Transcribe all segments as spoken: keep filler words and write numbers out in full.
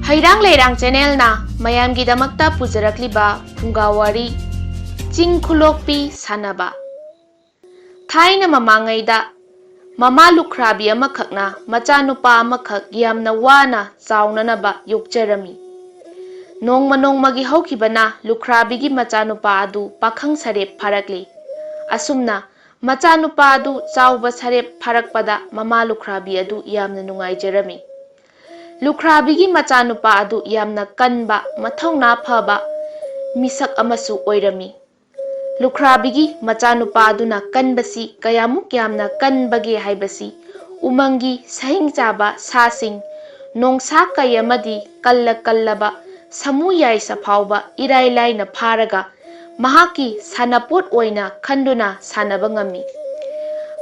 ꯍꯩꯔꯥꯡ ꯂꯩꯔꯥꯡ ꯆꯦꯅꯦꯜꯅ ꯃꯌꯥꯝꯒꯤꯗꯃꯛꯇ ꯄꯨꯖꯔꯛꯂꯤꯕ ꯐꯨꯡꯒꯥ ꯋꯥꯔꯤ, ꯆꯤꯡ ꯈꯨꯂꯣꯛꯄꯤ ꯁꯥꯟꯅꯕ꯫ ꯊꯥꯏꯅ ꯃꯃꯥꯡꯉꯩꯗ ꯃꯃꯥ ꯂꯨꯈ꯭ꯔꯥꯕꯤ ꯑꯃꯈꯛꯅ ꯃꯆꯥꯅꯨꯄꯥ ꯑꯃꯈꯛ ꯌꯥꯝꯅ ꯋꯥꯅ ꯆꯥꯎꯅꯅꯕ ꯌꯣꯛꯆꯔꯝꯃꯤ꯫ ꯅꯣꯡꯃ ꯅꯣꯡꯃꯒꯤ ꯍꯧꯈꯤꯕꯅ ꯂꯨꯈ꯭ꯔꯥꯕꯤꯒꯤ ꯃꯆꯥꯅꯨꯄꯥ ꯑꯗꯨ ꯄꯥꯈꯪ ꯁꯔꯦꯞ ꯐꯥꯔꯛꯂꯤ꯫ ꯑꯁꯨꯝꯅ ꯃꯆꯥꯅꯨꯄꯥ ꯑꯗꯨ ꯆꯥꯎꯕ ꯁꯔꯦꯞ ꯐꯥꯔꯛꯄꯗ ꯃꯃꯥ ꯂꯨꯈ꯭ꯔꯥꯕꯤ ꯑꯗꯨ ꯌꯥꯝꯅ ꯅꯨꯡꯉꯥꯏꯖꯔꯝꯃꯤ꯫ ꯂꯨꯈ꯭ꯔꯥꯕꯤꯒꯤ ꯃꯆꯥꯅꯨꯄꯥ ꯑꯗꯨ ꯌꯥꯝꯅ ꯀꯟꯕ, ꯃꯊꯧꯅꯥ ꯐꯕ ꯃꯤꯁꯛ ꯑꯃꯁꯨ ꯑꯣꯏꯔꯝꯃꯤ꯫ ꯂꯨꯈ꯭ꯔꯥꯕꯤꯒꯤ ꯃꯆꯥꯅꯨꯄꯥ ꯑꯗꯨꯅ ꯀꯟꯕꯁꯤ ꯀꯌꯥꯃꯨꯛ ꯌꯥꯝꯅ ꯀꯟꯕꯒꯦ ꯍꯥꯏꯕꯁꯤ ꯎꯃꯪꯒꯤ ꯁꯍꯤꯡ ꯆꯥꯕ ꯁꯥꯁꯤꯡ, ꯅꯣꯡꯁꯥ ꯀꯩ ꯑꯃꯗꯤ ꯀꯜꯂ ꯀꯜꯂꯕ ꯁꯃꯨ ꯌꯥꯏꯁ ꯐꯥꯎꯕ ꯏꯔꯥꯏ ꯂꯥꯏꯅ ꯐꯥꯔꯒ ꯃꯍꯥꯛꯀꯤ ꯁꯥꯟꯅꯄꯣꯠ ꯑꯣꯏꯅ ꯈꯟꯗꯨꯅ ꯁꯥꯟꯅꯕ ꯉꯝꯃꯤ꯫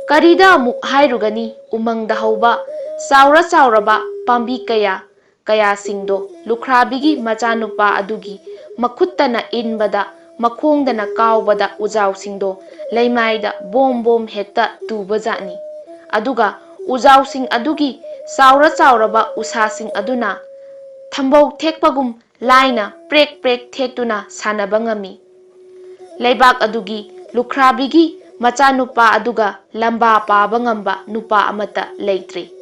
ꯀꯔꯤꯗ ꯑꯃꯨꯛ ꯍꯥꯏꯔꯨꯒꯅꯤ, ꯎꯃꯪꯗ ꯍꯧꯕ ꯆꯥꯎꯔ ꯆꯥꯎꯔꯕ ꯄꯥꯝꯕꯤ ꯀꯌꯥ ꯀꯌꯥꯁꯤꯡꯗꯣ ꯂꯨꯈ꯭ꯔꯥꯕꯤꯒꯤ ꯃꯆꯥꯅꯨꯄꯥ ꯑꯗꯨꯒꯤ ꯃꯈꯨꯠꯇꯅ ꯏꯟꯕꯗ, ꯃꯈꯣꯡꯗꯅ ꯀꯥꯎꯕꯗ ꯎꯖꯥꯎꯁꯤꯡꯗꯣ ꯂꯩꯃꯥꯏꯗ ꯕꯣꯝ ꯕꯣꯝ ꯍꯦꯛꯇ ꯇꯨꯕꯖꯥꯠꯅꯤ꯫ ꯑꯗꯨꯒ ꯎꯖꯥꯎꯁꯤꯡ ꯑꯗꯨꯒꯤ ꯆꯥꯎꯔ ꯆꯥꯎꯔꯕ ꯎꯁꯥꯁꯤꯡ ꯑꯗꯨꯅ ꯊꯝꯕꯧ ꯊꯦꯛꯄꯒꯨꯝ ꯂꯥꯏꯅ ꯄ꯭ꯔꯦꯛ ꯄ꯭ꯔꯦꯛ ꯊꯦꯛꯇꯨꯅ ꯁꯥꯟꯅꯕ ꯉꯝꯃꯤ꯫ ꯂꯩꯕꯥꯛ ꯑꯗꯨꯒꯤ ꯂꯨꯈ꯭ꯔꯥꯕꯤꯒꯤ ꯃꯆꯥꯅꯨꯄꯥ ꯑꯗꯨꯒ ꯂꯝꯕꯥ ꯄꯥꯕ ꯉꯝꯕ ꯅꯨꯄꯥ ꯑꯃꯠꯇ ꯂꯩꯇ꯭ꯔꯤ꯫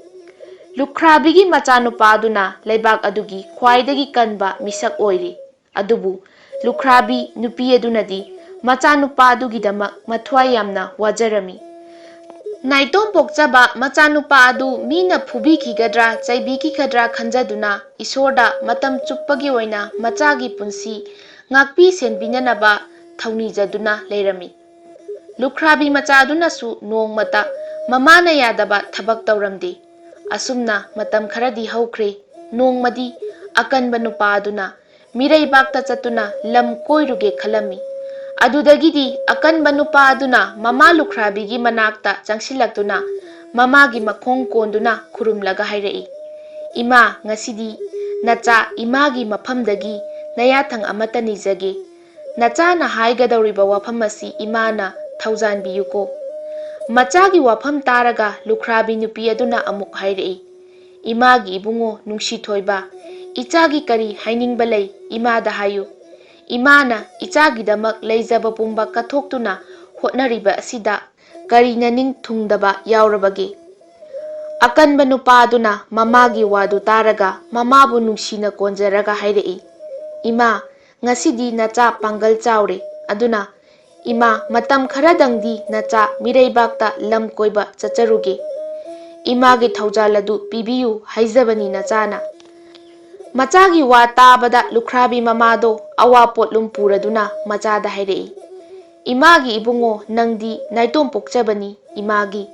ꯂꯨꯈ꯭ꯔꯥꯕꯤꯒꯤ ꯃꯆꯥꯅꯨꯄꯥ ꯑꯗꯨꯅ ꯂꯩꯕꯥꯛ ꯑꯗꯨꯒꯤ ꯈ꯭ꯋꯥꯏꯗꯒꯤ ꯀꯟꯕ ꯃꯤꯁꯛ ꯑꯣꯏꯔꯤ꯫ ꯑꯗꯨꯕꯨ ꯂꯨꯈ꯭ꯔꯥꯕꯤ ꯅꯨꯄꯤ ꯑꯗꯨꯅꯗꯤ ꯃꯆꯥꯅꯨꯄꯥ ꯑꯗꯨꯒꯤꯗꯃꯛ ꯃꯊ꯭ꯋꯥꯏ ꯌꯥꯝꯅ ꯋꯥꯖꯔꯝꯃꯤ꯫ ꯅꯥꯏꯇꯣꯝ ꯄꯣꯛꯆꯕ ꯃꯆꯥꯅꯨꯄꯥ ꯑꯗꯨ ꯃꯤꯅ ꯐꯨꯕꯤꯈꯤꯒꯗ꯭ꯔꯥ, ꯆꯩꯕꯤꯈꯤꯒꯗ꯭ꯔꯥ ꯈꯟꯖꯗꯨꯅ ꯏꯁꯣꯔꯗ ꯃꯇꯝ ꯆꯨꯞꯄꯒꯤ ꯑꯣꯏꯅ ꯃꯆꯥꯒꯤ ꯄꯨꯟꯁꯤ ꯉꯥꯛꯄꯤ ꯁꯦꯟꯕꯤꯅꯅꯕ ꯊꯧꯅꯤꯖꯗꯨꯅ ꯂꯩꯔꯝꯃꯤ꯫ ꯂꯨꯈ꯭ꯔꯥꯕꯤ ꯃꯆꯥꯗꯨꯅꯁꯨ ꯅꯣꯡꯃꯇ ꯃꯃꯥꯅ ꯌꯥꯗꯕ ꯊꯕꯛ ꯇꯧꯔꯝꯗꯦ꯫ ꯑꯁꯨꯝꯅ ꯃꯇꯝ ꯈꯔꯗꯤ ꯍꯧꯈ꯭ꯔꯦ꯫ ꯅꯣꯡꯃꯗꯤ ꯑꯀꯟꯕ ꯅꯨꯄꯥ ꯑꯗꯨꯅ ꯃꯤꯔꯩꯕꯥꯛꯇ ꯆꯠꯇꯨꯅ ꯂꯝ ꯀꯣꯏꯔꯨꯒꯦ ꯈꯜꯂꯝꯃꯤ꯫ ꯑꯗꯨꯗꯒꯤꯗꯤ ꯑꯀꯟꯕ ꯅꯨꯄꯥ ꯑꯗꯨꯅ ꯃꯃꯥ ꯂꯨꯈ꯭ꯔꯥꯕꯤꯒꯤ ꯃꯅꯥꯛꯇ ꯆꯪꯁꯤꯜꯂꯛꯇꯨꯅ ꯃꯃꯥꯒꯤ ꯃꯈꯣꯡ ꯀꯣꯟꯗꯨꯅ ꯈꯨꯔꯨꯝꯂꯒ ꯍꯥꯏꯔꯛꯏ, "ꯏꯃꯥ, ꯉꯁꯤꯗꯤ ꯅꯆꯥ ꯏꯃꯥꯒꯤ ꯃꯐꯝꯗꯒꯤ ꯅꯌꯥꯊꯪ ꯑꯃꯠꯇ ꯅꯤꯖꯒꯦ꯫ ꯅꯆꯥꯅ ꯍꯥꯏꯒꯗꯧꯔꯤꯕ ꯋꯥꯐꯝ ꯑꯁꯤ ꯏꯃꯥꯅ ꯊꯧꯖꯥꯟꯕꯤꯌꯨꯀꯣ꯫" ꯃꯆꯥꯒꯤ ꯋꯥꯐꯝ ꯇꯥꯔꯒ ꯂꯨꯈ꯭ꯔꯥꯕꯤ ꯅꯨꯄꯤ ꯑꯗꯨꯅ ꯑꯃꯨꯛ ꯍꯥꯏꯔꯛꯏ, "ꯏꯃꯥꯒꯤ ꯏꯕꯨꯡꯉꯣ ꯅꯨꯡꯁꯤꯊꯣꯏꯕ, ꯏꯆꯥꯒꯤ ꯀꯔꯤ ꯍꯥꯏꯅꯤꯡꯕ ꯂꯩ, ꯏꯃꯥꯗ ꯍꯥꯏꯌꯨ꯫ ꯏꯃꯥꯅ ꯏꯆꯥꯒꯤꯗꯃꯛ ꯂꯩꯖꯕ ꯄꯨꯝꯕ ꯀꯠꯊꯣꯛꯇꯨꯅ ꯍꯣꯠꯅꯔꯤꯕ ꯑꯁꯤꯗ ꯀꯔꯤ ꯅꯅꯤꯡ ꯊꯨꯡꯗꯕ ꯌꯥꯎꯔꯕꯒꯦ?" ꯑꯀꯟꯕ ꯅꯨꯄꯥ ꯑꯗꯨꯅ ꯃꯃꯥꯒꯤ ꯋꯥꯗꯨ ꯇꯥꯔꯒ ꯃꯃꯥꯕꯨ ꯅꯨꯡꯁꯤꯅ ꯀꯣꯟꯖꯔꯒ ꯍꯥꯏꯔꯛꯏ, "ꯏꯃꯥ, ꯉꯁꯤꯗꯤ ꯅꯆꯥ ꯄꯥꯡꯒꯜ ꯆꯥꯎꯔꯦ, ꯑꯗꯨꯅ ꯏꯃꯥ, ꯃꯇꯝ ꯈꯔꯗꯪꯗꯤ ꯅꯆꯥ ꯃꯤꯔꯩꯕꯥꯛꯇ ꯂꯝ ꯀꯣꯏꯕ ꯆꯠꯆꯔꯨꯒꯦ꯫ ꯏꯃꯥꯒꯤ ꯊꯧꯖꯥꯜ ꯑꯗꯨ ꯄꯤꯕꯤꯌꯨ ꯍꯥꯏꯖꯕꯅꯤ ꯅꯆꯥꯅ꯫" ꯃꯆꯥꯒꯤ ꯋꯥ ꯇꯥꯕꯗ ꯂꯨꯈ꯭ꯔꯥꯕꯤ ꯃꯃꯥꯗꯣ ꯑꯋꯥ ꯄꯣꯠꯂꯨꯝ ꯄꯨꯔꯗꯨꯅ ꯃꯆꯥꯗ ꯍꯥꯏꯔꯛꯏ, "ꯏꯃꯥꯒꯤ ꯏꯕꯨꯡꯉꯣ, ꯅꯪꯗꯤ ꯅꯥꯏꯇꯣꯝ ꯄꯣꯛꯆꯕꯅꯤ, ꯏꯃꯥꯒꯤ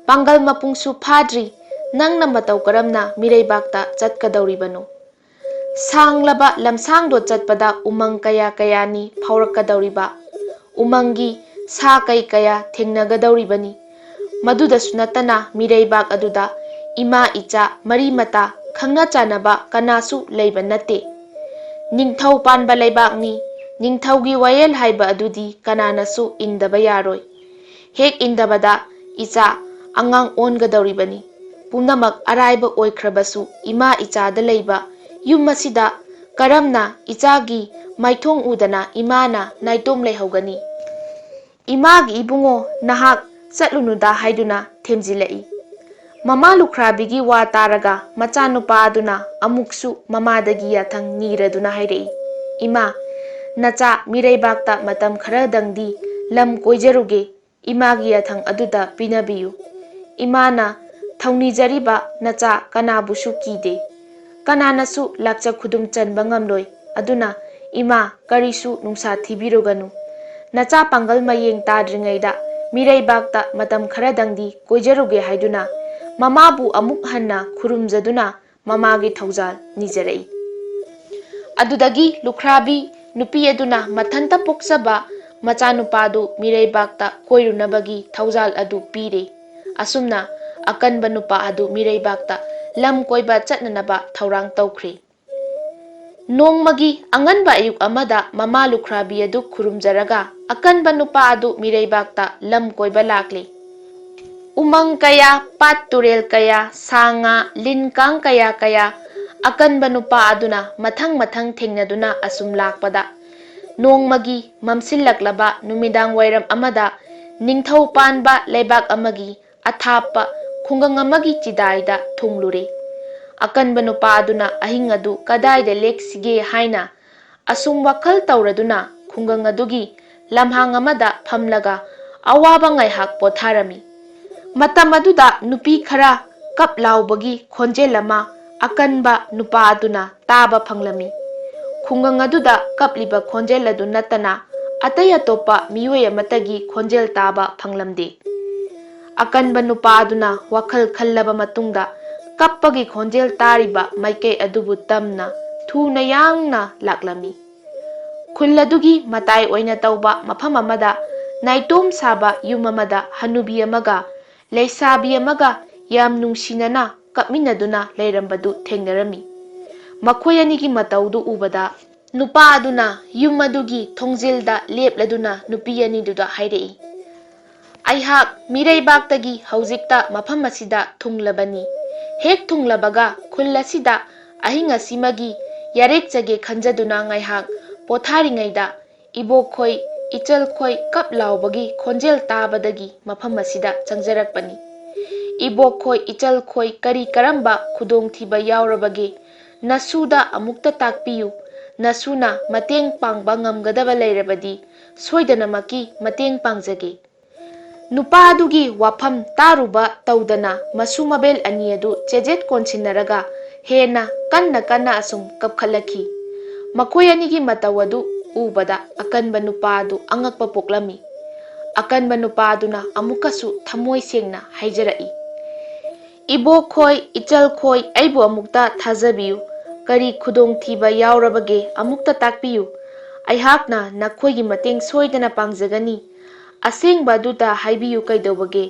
ꯄꯥꯡꯒꯜ ꯃꯄꯨꯡꯁꯨ ꯐꯥꯗ꯭ꯔꯤ, ꯅꯪꯅ ꯃꯇꯧ ꯀꯔꯝꯅ ꯃꯤꯔꯩꯕꯥꯛꯇ ꯆꯠꯀꯗꯧꯔꯤꯕꯅꯣ? ꯁꯥꯡꯂꯕ ꯂꯝꯁꯥꯡꯗꯣ ꯆꯠꯄꯗ ꯎꯃꯪ ꯀꯌꯥ ꯀꯌꯥꯅꯤ ꯐꯥꯎꯔꯛꯀꯗꯧꯔꯤꯕ, ꯎꯃꯪꯒꯤ ꯁꯥ ꯀꯩ ꯀꯌꯥ ꯊꯦꯡꯅꯒꯗꯧꯔꯤꯕꯅꯤ꯫ ꯃꯗꯨꯗꯁꯨ ꯅꯠꯇꯅ ꯃꯤꯔꯩꯕꯥꯛ ꯑꯗꯨꯗ ꯏꯃꯥ ꯏꯆꯥ ꯃꯔꯤ ꯃꯇꯥ ꯈꯪꯅ ꯆꯥꯟꯅꯕ ꯀꯅꯥꯁꯨ ꯂꯩꯕ ꯅꯠꯇꯦ꯫ ꯅꯤꯡꯊꯧ ꯄꯥꯟꯕ ꯂꯩꯕꯥꯛꯅꯤ, ꯅꯤꯡꯊꯧꯒꯤ ꯋꯥꯌꯦꯜ ꯍꯥꯏꯕ ꯑꯗꯨꯗꯤ ꯀꯅꯥꯅꯁꯨ ꯏꯟꯗꯕ ꯌꯥꯔꯣꯏ꯫ ꯍꯦꯛ ꯏꯟꯗꯕꯗ ꯏꯆꯥ ꯑꯉꯥꯡ ꯑꯣꯟꯒꯗꯧꯔꯤꯕꯅꯤ꯫ ꯄꯨꯝꯅꯃꯛ ꯑꯔꯥꯏꯕ ꯑꯣꯏꯈ꯭ꯔꯕꯁꯨ ꯏꯃꯥ ꯏꯆꯥꯗ ꯂꯩꯕ ꯌꯨꯝ ꯑꯁꯤꯗ ꯀꯔꯝꯅ ꯏꯆꯥꯒꯤ ꯃꯥꯏꯊꯣꯡ ꯎꯗꯅ ꯏꯃꯥꯅ ꯅꯥꯏꯇꯣꯝ ꯂꯩꯍꯧꯒꯅꯤ? ꯏꯃꯥꯒꯤ ꯏꯕꯨꯡꯉꯣ, ꯅꯍꯥꯛ ꯆꯠꯂꯨꯅꯨꯗ" ꯍꯥꯏꯗꯨꯅ ꯊꯦꯝꯖꯤꯜꯂꯛꯏ꯫ ꯃꯃꯥ ꯂꯨꯈ꯭ꯔꯥꯕꯤꯒꯤ ꯋꯥ ꯇꯥꯔꯒ ꯃꯆꯥꯅꯨꯄꯥ ꯑꯗꯨꯅ ꯑꯃꯨꯛꯁꯨ ꯃꯃꯥꯗꯒꯤ ꯌꯥꯊꯪ ꯅꯤꯔꯗꯨꯅ ꯍꯥꯏꯔꯛꯏ, "ꯏꯃꯥ, ꯅꯆꯥ ꯃꯤꯔꯩꯕꯥꯛꯇ ꯃꯇꯝ ꯈꯔꯗꯪꯗꯤ ꯂꯝ ꯀꯣꯏꯖꯔꯨꯒꯦ, ꯏꯃꯥꯒꯤ ꯌꯥꯊꯪ ꯑꯗꯨꯗ ꯄꯤꯅꯕꯤꯌꯨ꯫ ꯏꯃꯥꯅ ꯊꯧꯅꯤꯖꯔꯤꯕ ꯅꯆꯥ ꯀꯅꯥꯕꯨꯁꯨ ꯀꯤꯗꯦ, ꯀꯅꯥꯅꯁꯨ ꯂꯥꯛꯆ ꯈꯨꯗꯨꯝ ꯆꯟꯕ ꯉꯝꯂꯣꯏ꯫ ꯑꯗꯨꯅ ꯏꯃꯥ, ꯀꯔꯤꯁꯨ ꯅꯨꯡꯁꯥ ꯊꯤꯕꯤꯔꯨꯒꯅꯨ꯫ ꯅꯆꯥ ꯄꯥꯡꯒꯜ ꯃꯌꯦꯡ ꯇꯥꯗ꯭ꯔꯤꯉꯩꯗ ꯃꯤꯔꯩꯕꯥꯛꯇ ꯃꯇꯝ ꯈꯔꯗꯪꯗꯤ ꯀꯣꯏꯖꯔꯨꯒꯦ" ꯍꯥꯏꯗꯨꯅ ꯃꯃꯥꯕꯨ ꯑꯃꯨꯛ ꯍꯟꯅ ꯈꯨꯔꯨꯝꯖꯗꯨꯅ ꯃꯃꯥꯒꯤ ꯊꯧꯖꯥꯜ ꯅꯤꯖꯔꯛꯏ꯫ ꯑꯗꯨꯗꯒꯤ ꯂꯨꯈ꯭ꯔꯥꯕꯤ ꯅꯨꯄꯤ ꯑꯗꯨꯅ ꯃꯊꯟꯇ ꯄꯣꯛꯆꯕ ꯃꯆꯥꯅꯨꯄꯥꯗꯨ ꯃꯤꯔꯩꯕꯥꯛꯇ ꯀꯣꯏꯔꯨꯅꯕꯒꯤ ꯊꯧꯖꯥꯜ ꯑꯗꯨ ꯄꯤꯔꯦ꯫ ꯑꯁꯨꯝꯅ ꯑꯀꯟꯕ ꯅꯨꯄꯥ ꯑꯗꯨ ꯃꯤꯔꯩꯕꯥꯛꯇ ꯂꯝ ꯀꯣꯏꯕ ꯆꯠꯅꯅꯕ ꯊꯧꯔꯥꯡ ꯇꯧꯈ꯭ꯔꯦ꯫ ꯅꯣꯡꯃꯒꯤ ꯑꯉꯟꯕ ꯑꯌꯨꯛ ꯑꯃꯗ ꯃꯃꯥ ꯂꯨꯈ꯭ꯔꯥꯕꯤ ꯑꯗꯨ ꯈꯨꯔꯨꯝꯖꯔꯒ ꯑꯀꯟꯕ ꯅꯨꯄꯥ ꯑꯗꯨ ꯃꯤꯔꯩꯕꯥꯛꯇ ꯂꯝ ꯀꯣꯏꯕ ꯂꯥꯛꯂꯦ꯫ ꯎꯃꯪ ꯀꯌꯥ, ꯄꯥꯠ ꯇꯨꯔꯦꯜ ꯀꯌꯥ, ꯁꯥ ꯉꯥ, ꯂꯤꯟ ꯀꯥꯡ ꯀꯌꯥ ꯀꯌꯥ ꯑꯀꯟꯕ ꯅꯨꯄꯥ ꯑꯗꯨꯅ ꯃꯊꯪ ꯃꯊꯪ ꯊꯦꯡꯅꯗꯨꯅ ꯑꯁꯨꯝ ꯂꯥꯛꯄꯗ, ꯅꯣꯡꯃꯒꯤ ꯃꯝꯁꯤꯜꯂꯛꯂꯕ ꯅꯨꯃꯤꯗꯥꯡ ꯋꯥꯏꯔꯝ ꯑꯃꯗ ꯅꯤꯡꯊꯧ ꯄꯥꯟꯕ ꯂꯩꯕꯥꯛ ꯑꯃꯒꯤ ꯑꯊꯥꯞꯄ ꯈꯨꯡꯒꯪ ꯑꯃꯒꯤ ꯆꯤꯗꯥꯏꯗ ꯊꯨꯡꯂꯨꯔꯦ꯫ ꯑꯀꯟꯕ ꯅꯨꯄꯥ ꯑꯗꯨꯅ ꯑꯍꯤꯡ ꯑꯗꯨ ꯀꯗꯥꯏꯗ ꯂꯦꯛꯁꯤꯒꯦ ꯍꯥꯏꯅ ꯑꯁꯨꯝ ꯋꯥꯈꯜ ꯇꯧꯔꯗꯨꯅ ꯈꯨꯡꯒꯪ ꯑꯗꯨꯒꯤ ꯂꯝꯍꯥꯡ ꯑꯃꯗ ꯐꯝꯂꯒ ꯑꯋꯥꯕ ꯉꯥꯏꯍꯥꯛ ꯄꯣꯊꯥꯔꯝꯃꯤ꯫ ꯃꯇꯝ ꯑꯗꯨꯗ ꯅꯨꯄꯤ ꯈꯔ ꯀꯞ ꯂꯥꯎꯕꯒꯤ ꯈꯣꯟꯖꯦꯜ ꯑꯃ ꯑꯀꯟꯕ ꯅꯨꯄꯥ ꯑꯗꯨꯅ ꯇꯥꯕ ꯐꯪꯂꯝꯃꯤ꯫ ꯈꯨꯡꯒꯪ ꯑꯗꯨꯗ ꯀꯞꯂꯤꯕ ꯈꯣꯟꯖꯦꯜ ꯑꯗꯨ ꯅꯠꯇꯅ ꯑꯇꯩ ꯑꯇꯣꯞꯄ ꯃꯤꯑꯣꯏ ꯑꯃꯠꯇꯒꯤ ꯈꯣꯟꯖꯦꯜ ꯇꯥꯕ ꯐꯪꯂꯝꯗꯦ꯫ ꯑꯀꯟꯕ ꯅꯨꯄꯥ ꯑꯗꯨꯅ ꯋꯥꯈꯜ ꯈꯜꯂꯕ ꯃꯇꯨꯡꯗ ꯀꯞꯄꯒꯤ ꯈꯣꯟꯖꯦꯜ ꯇꯥꯔꯤꯕ ꯃꯥꯏꯀꯩ ꯑꯗꯨꯕꯨ ꯇꯝꯅ ꯊꯨꯅ ꯌꯥꯡꯅ ꯂꯥꯛꯂꯝꯃꯤ꯫ ꯈꯨꯜ ꯑꯗꯨꯒꯤ ꯃꯇꯥꯏ ꯑꯣꯏꯅ ꯇꯧꯕ ꯃꯐꯝ ꯑꯃꯗ ꯅꯥꯏꯇꯣꯝ ꯁꯥꯕ ꯌꯨꯝ ꯑꯃꯗ ꯍꯅꯨꯕꯤ ꯑꯃꯒ ꯂꯩꯁꯥꯕꯤ ꯑꯃꯒ ꯌꯥꯝ ꯅꯨꯡꯁꯤꯅꯅ ꯀꯞꯃꯤꯟꯅꯗꯨꯅ ꯂꯩꯔꯝꯕꯗꯨ ꯊꯦꯡꯅꯔꯝꯃꯤ꯫ ꯃꯈꯣꯏ ꯑꯅꯤꯒꯤ ꯃꯇꯧꯗꯨ ꯎꯕꯗ ꯅꯨꯄꯥ ꯑꯗꯨꯅ ꯌꯨꯝ ꯑꯗꯨꯒꯤ ꯊꯣꯡꯖꯤꯜꯗ ꯂꯦꯞꯂꯗꯨꯅ ꯅꯨꯄꯤ ꯑꯅꯤꯗꯨꯗ ꯍꯥꯏꯔꯛꯏ, "ꯑꯩꯍꯥꯛ ꯃꯤꯔꯩꯕꯥꯛꯇꯒꯤ ꯍꯧꯖꯤꯛꯇ ꯃꯐꯝ ꯑꯁꯤꯗ ꯊꯨꯡꯂꯕꯅꯤ꯫ ꯍꯦꯛ ꯊꯨꯡꯂꯕꯒ ꯈꯨꯜ ꯑꯁꯤꯗ ꯑꯍꯤꯡ ꯑꯁꯤꯃꯒꯤ ꯌꯥꯔꯦꯛꯆꯒꯦ ꯈꯟꯖꯗꯨꯅ ꯉꯥꯏꯍꯥꯛ ꯄꯣꯊꯥꯔꯤꯉꯩꯗ ꯏꯕꯣꯛꯈꯣꯏ, ꯏꯆꯜꯈꯣꯏ ꯀꯞ ꯂꯥꯎꯕꯒꯤ ꯈꯣꯟꯖꯦꯜ ꯇꯥꯕꯗꯒꯤ ꯃꯐꯝ ꯑꯁꯤꯗ ꯆꯪꯖꯔꯛꯄꯅꯤ꯫ ꯏꯕꯣꯛꯈꯣꯏ, ꯏꯆꯜꯈꯣꯏ ꯀꯔꯤ ꯀꯔꯝꯕ ꯈꯨꯗꯣꯡꯊꯤꯕ ꯌꯥꯎꯔꯕꯒꯦ? ꯅꯁꯨꯗ ꯑꯃꯨꯛꯇ ꯇꯥꯛꯄꯤꯌꯨ꯫ ꯅꯁꯨꯅ ꯃꯇꯦꯡ ꯄꯥꯡꯕ ꯉꯝꯒꯗꯕ ꯂꯩꯔꯕꯗꯤ ꯁꯣꯏꯗꯅꯃꯛꯀꯤ ꯃꯇꯦꯡ ꯄꯥꯡꯖꯒꯦ꯫" ꯅꯨꯄꯥ ꯑꯗꯨꯒꯤ ꯋꯥꯐꯝ ꯇꯥꯔꯨꯕ ꯇꯧꯗꯅ ꯃꯁꯨ ꯃꯕꯦꯜ ꯑꯅꯤ ꯑꯗꯨ ꯆꯦꯖꯦꯠ ꯀꯣꯟꯁꯤꯟꯅꯔꯒ ꯍꯦꯟꯅ ꯀꯟꯅ ꯀꯟꯅ ꯑꯁꯨꯝ ꯀꯞꯈꯠꯂꯛꯈꯤ꯫ ꯃꯈꯣꯏ ꯑꯅꯤꯒꯤ ꯃꯇꯧ ꯑꯗꯨ ꯎꯕꯗ ꯑꯀꯟꯕ ꯅꯨꯄꯥ ꯑꯗꯨ ꯑꯉꯛꯄ ꯄꯣꯛꯂꯝꯃꯤ꯫ ꯑꯀꯟꯕ ꯅꯨꯄꯥ ꯑꯗꯨꯅ ꯑꯃꯨꯛꯀꯁꯨ ꯊꯃꯣꯏ ꯁꯦꯡꯅ ꯍꯥꯏꯖꯔꯛꯏ, "ꯏꯕꯣꯛꯈꯣꯏ, ꯏꯆꯜꯈꯣꯏ, ꯑꯩꯕꯨ ꯑꯃꯨꯛꯇ ꯊꯥꯖꯕꯤꯌꯨ꯫ ꯀꯔꯤ ꯈꯨꯗꯣꯡꯊꯤꯕ ꯌꯥꯎꯔꯕꯒꯦ? ꯑꯃꯨꯛꯇ ꯇꯥꯛꯄꯤꯌꯨ꯫ ꯑꯩꯍꯥꯛꯅ ꯅꯈꯣꯏꯒꯤ ꯃꯇꯦꯡ ꯁꯣꯏꯗꯅ ꯄꯥꯡꯖꯒꯅꯤ꯫ ꯑꯁꯦꯡꯕ ꯑꯗꯨꯇ ꯍꯥꯏꯕꯤꯌꯨ ꯀꯩꯗꯧꯕꯒꯦ?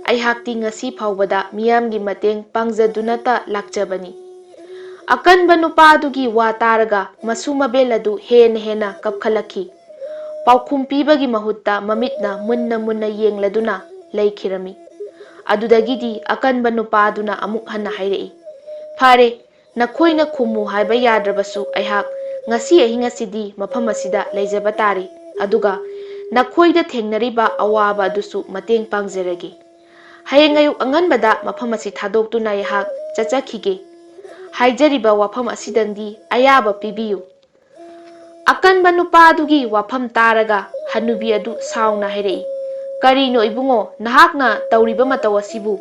ꯑꯩꯍꯥꯛꯇꯤ ꯉꯁꯤ ꯐꯥꯎꯕꯗ ꯃꯤꯌꯥꯝꯒꯤ ꯃꯇꯦꯡ ꯄꯥꯡꯖꯗꯨꯅꯇ ꯂꯥꯛꯆꯕꯅꯤ꯫" ꯑꯀꯟꯕ ꯅꯨꯄꯥ ꯑꯗꯨꯒꯤ ꯋꯥ ꯇꯥꯔꯒ ꯃꯁꯨ ꯃꯕꯦꯜ ꯑꯗꯨ ꯍꯦꯟꯅ ꯍꯦꯟꯅ ꯀꯞꯈꯠꯂꯛꯈꯤ꯫ ꯄꯥꯎꯈꯨꯝ ꯄꯤꯕꯒꯤ ꯃꯍꯨꯠꯇ ꯃꯃꯤꯠꯅ ꯃꯨꯟꯅ ꯃꯨꯟꯅ ꯌꯦꯡꯂꯗꯨꯅ ꯂꯩꯈꯤꯔꯝꯃꯤ꯫ ꯑꯗꯨꯗꯒꯤꯗꯤ ꯑꯀꯟꯕ ꯅꯨꯄꯥꯗꯨꯅ ꯑꯃꯨꯛ ꯍꯟꯅ ꯍꯥꯏꯔꯛꯏ, "ꯐꯔꯦ, ꯅꯈꯣꯏꯅ ꯈꯨꯝꯃꯨ ꯍꯥꯏꯕ ꯌꯥꯗ꯭ꯔꯕꯁꯨ ꯑꯩꯍꯥꯛ ꯉꯁꯤ ꯑꯍꯤꯡ ꯑꯁꯤꯗꯤ ꯃꯐꯝ ꯑꯁꯤꯗ ꯂꯩꯖꯕ ꯇꯥꯔꯤ꯫ ꯑꯗꯨꯒ ꯅꯈꯣꯏꯗ ꯊꯦꯡꯅꯔꯤꯕ ꯑꯋꯥꯕ ꯑꯗꯨꯁꯨ ꯃꯇꯦꯡ ꯄꯥꯡꯖꯔꯒꯦ꯫ ꯍꯌꯦꯡ ꯑꯌꯨꯛ ꯑꯉꯟꯕꯗ ꯃꯐꯝ ꯑꯁꯤ ꯊꯥꯗꯣꯛꯇꯨꯅ ꯑꯩꯍꯥꯛ ꯆꯠꯆꯈꯤꯒꯦ꯫ ꯍꯥꯏꯖꯔꯤꯕ ꯋꯥꯐꯝ ꯑꯁꯤꯗꯪꯗꯤ ꯑꯌꯥꯕ ꯄꯤꯕꯤꯌꯨ꯫" ꯑꯀꯟꯕ ꯅꯨꯄꯥ ꯑꯗꯨꯒꯤ ꯋꯥꯐꯝ ꯇꯥꯔꯒ ꯍꯅꯨꯕꯤ ꯑꯗꯨ ꯁꯥꯎꯅ ꯍꯥꯏꯔꯛꯏ, "ꯀꯔꯤꯅꯣ ꯏꯕꯨꯡꯉꯣ, ꯅꯍꯥꯛꯅ ꯇꯧꯔꯤꯕ ꯃꯇꯧ ꯑꯁꯤꯕꯨ?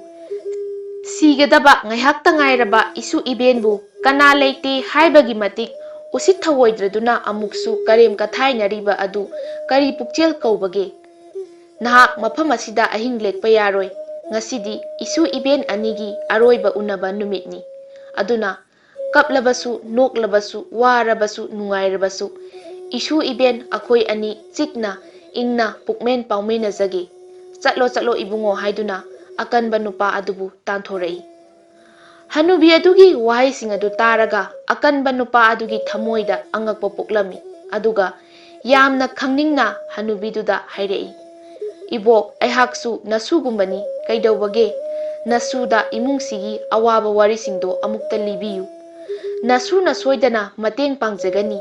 ꯁꯤꯒꯗꯕ ꯉꯥꯏꯍꯥꯛꯇ ꯉꯥꯏꯔꯕ ꯏꯁꯨ ꯏꯕꯦꯟꯕꯨ ꯀꯅꯥ ꯂꯩꯇꯦ ꯍꯥꯏꯕꯒꯤ ꯃꯇꯤꯛ ꯎꯁꯤꯠ ꯊꯑꯣꯏꯗ꯭ꯔꯗꯨꯅ ꯑꯃꯨꯛꯁꯨ ꯀꯔꯦꯝ ꯀꯊꯥꯏꯅꯔꯤꯕ ꯑꯗꯨ ꯀꯔꯤ ꯄꯨꯛꯆꯦꯜ ꯀꯧꯕꯒꯦ? ꯅꯍꯥꯛ ꯃꯐꯝ ꯑꯁꯤꯗ ꯑꯍꯤꯡ ꯂꯦꯛꯄ ꯌꯥꯔꯣꯏ꯫ ꯉꯁꯤꯗꯤ ꯏꯁꯨ ꯏꯕꯦꯟ ꯑꯅꯤꯒꯤ ꯑꯔꯣꯏꯕ ꯎꯅꯕ ꯅꯨꯃꯤꯠꯅꯤ꯫ ꯑꯗꯨꯅ ꯀꯞꯂꯕꯁꯨ, ꯅꯣꯛꯂꯕꯁꯨ, ꯋꯥꯔꯕꯁꯨ, ꯅꯨꯡꯉꯥꯏꯔꯕꯁꯨ, ꯏꯁꯨ ꯏꯕꯦꯟ ꯑꯩꯈꯣꯏ ꯑꯅꯤ ꯆꯤꯛꯅ ꯏꯪꯅ ꯄꯨꯛꯃꯦꯟ ꯄꯥꯎꯃꯤꯟꯅꯖꯒꯦ꯫ ꯆꯠꯂꯣ, ꯆꯠꯂꯣ ꯏꯕꯨꯡꯉꯣ" ꯍꯥꯏꯗꯨꯅ ꯑꯀꯟꯕ ꯅꯨꯄꯥ ꯑꯗꯨꯕꯨ ꯇꯥꯟꯊꯣꯔꯛꯏ꯫ ꯍꯅꯨꯕꯤ ꯑꯗꯨꯒꯤ ꯋꯥꯍꯩꯁꯤꯡ ꯑꯗꯨ ꯇꯥꯔꯒ ꯑꯀꯟꯕ ꯅꯨꯄꯥ ꯑꯗꯨꯒꯤ ꯊꯃꯣꯏꯗ ꯑꯉꯛꯄ ꯄꯣꯛꯂꯝꯃꯤ꯫ ꯑꯗꯨꯒ ꯌꯥꯝꯅ ꯈꯪꯅꯤꯡꯅ ꯍꯅꯨꯕꯤꯗꯨꯗ ꯍꯥꯏꯔꯛꯏ, "ꯏꯕꯣꯛ, ꯑꯩꯍꯥꯛꯁꯨ ꯅꯁꯨꯒꯨꯝꯕꯅꯤ꯫ ꯀꯩꯗꯧꯕꯒꯦ? ꯅꯁꯨꯗ ꯏꯃꯨꯡꯁꯤꯒꯤ ꯑꯋꯥꯕ ꯋꯥꯔꯤꯁꯤꯡꯗꯣ ꯑꯃꯨꯛꯇ ꯂꯤꯕꯤꯌꯨ꯫ ꯅꯁꯨꯅ ꯁꯣꯏꯗꯅ ꯃꯇꯦꯡ ꯄꯥꯡꯖꯒꯅꯤ꯫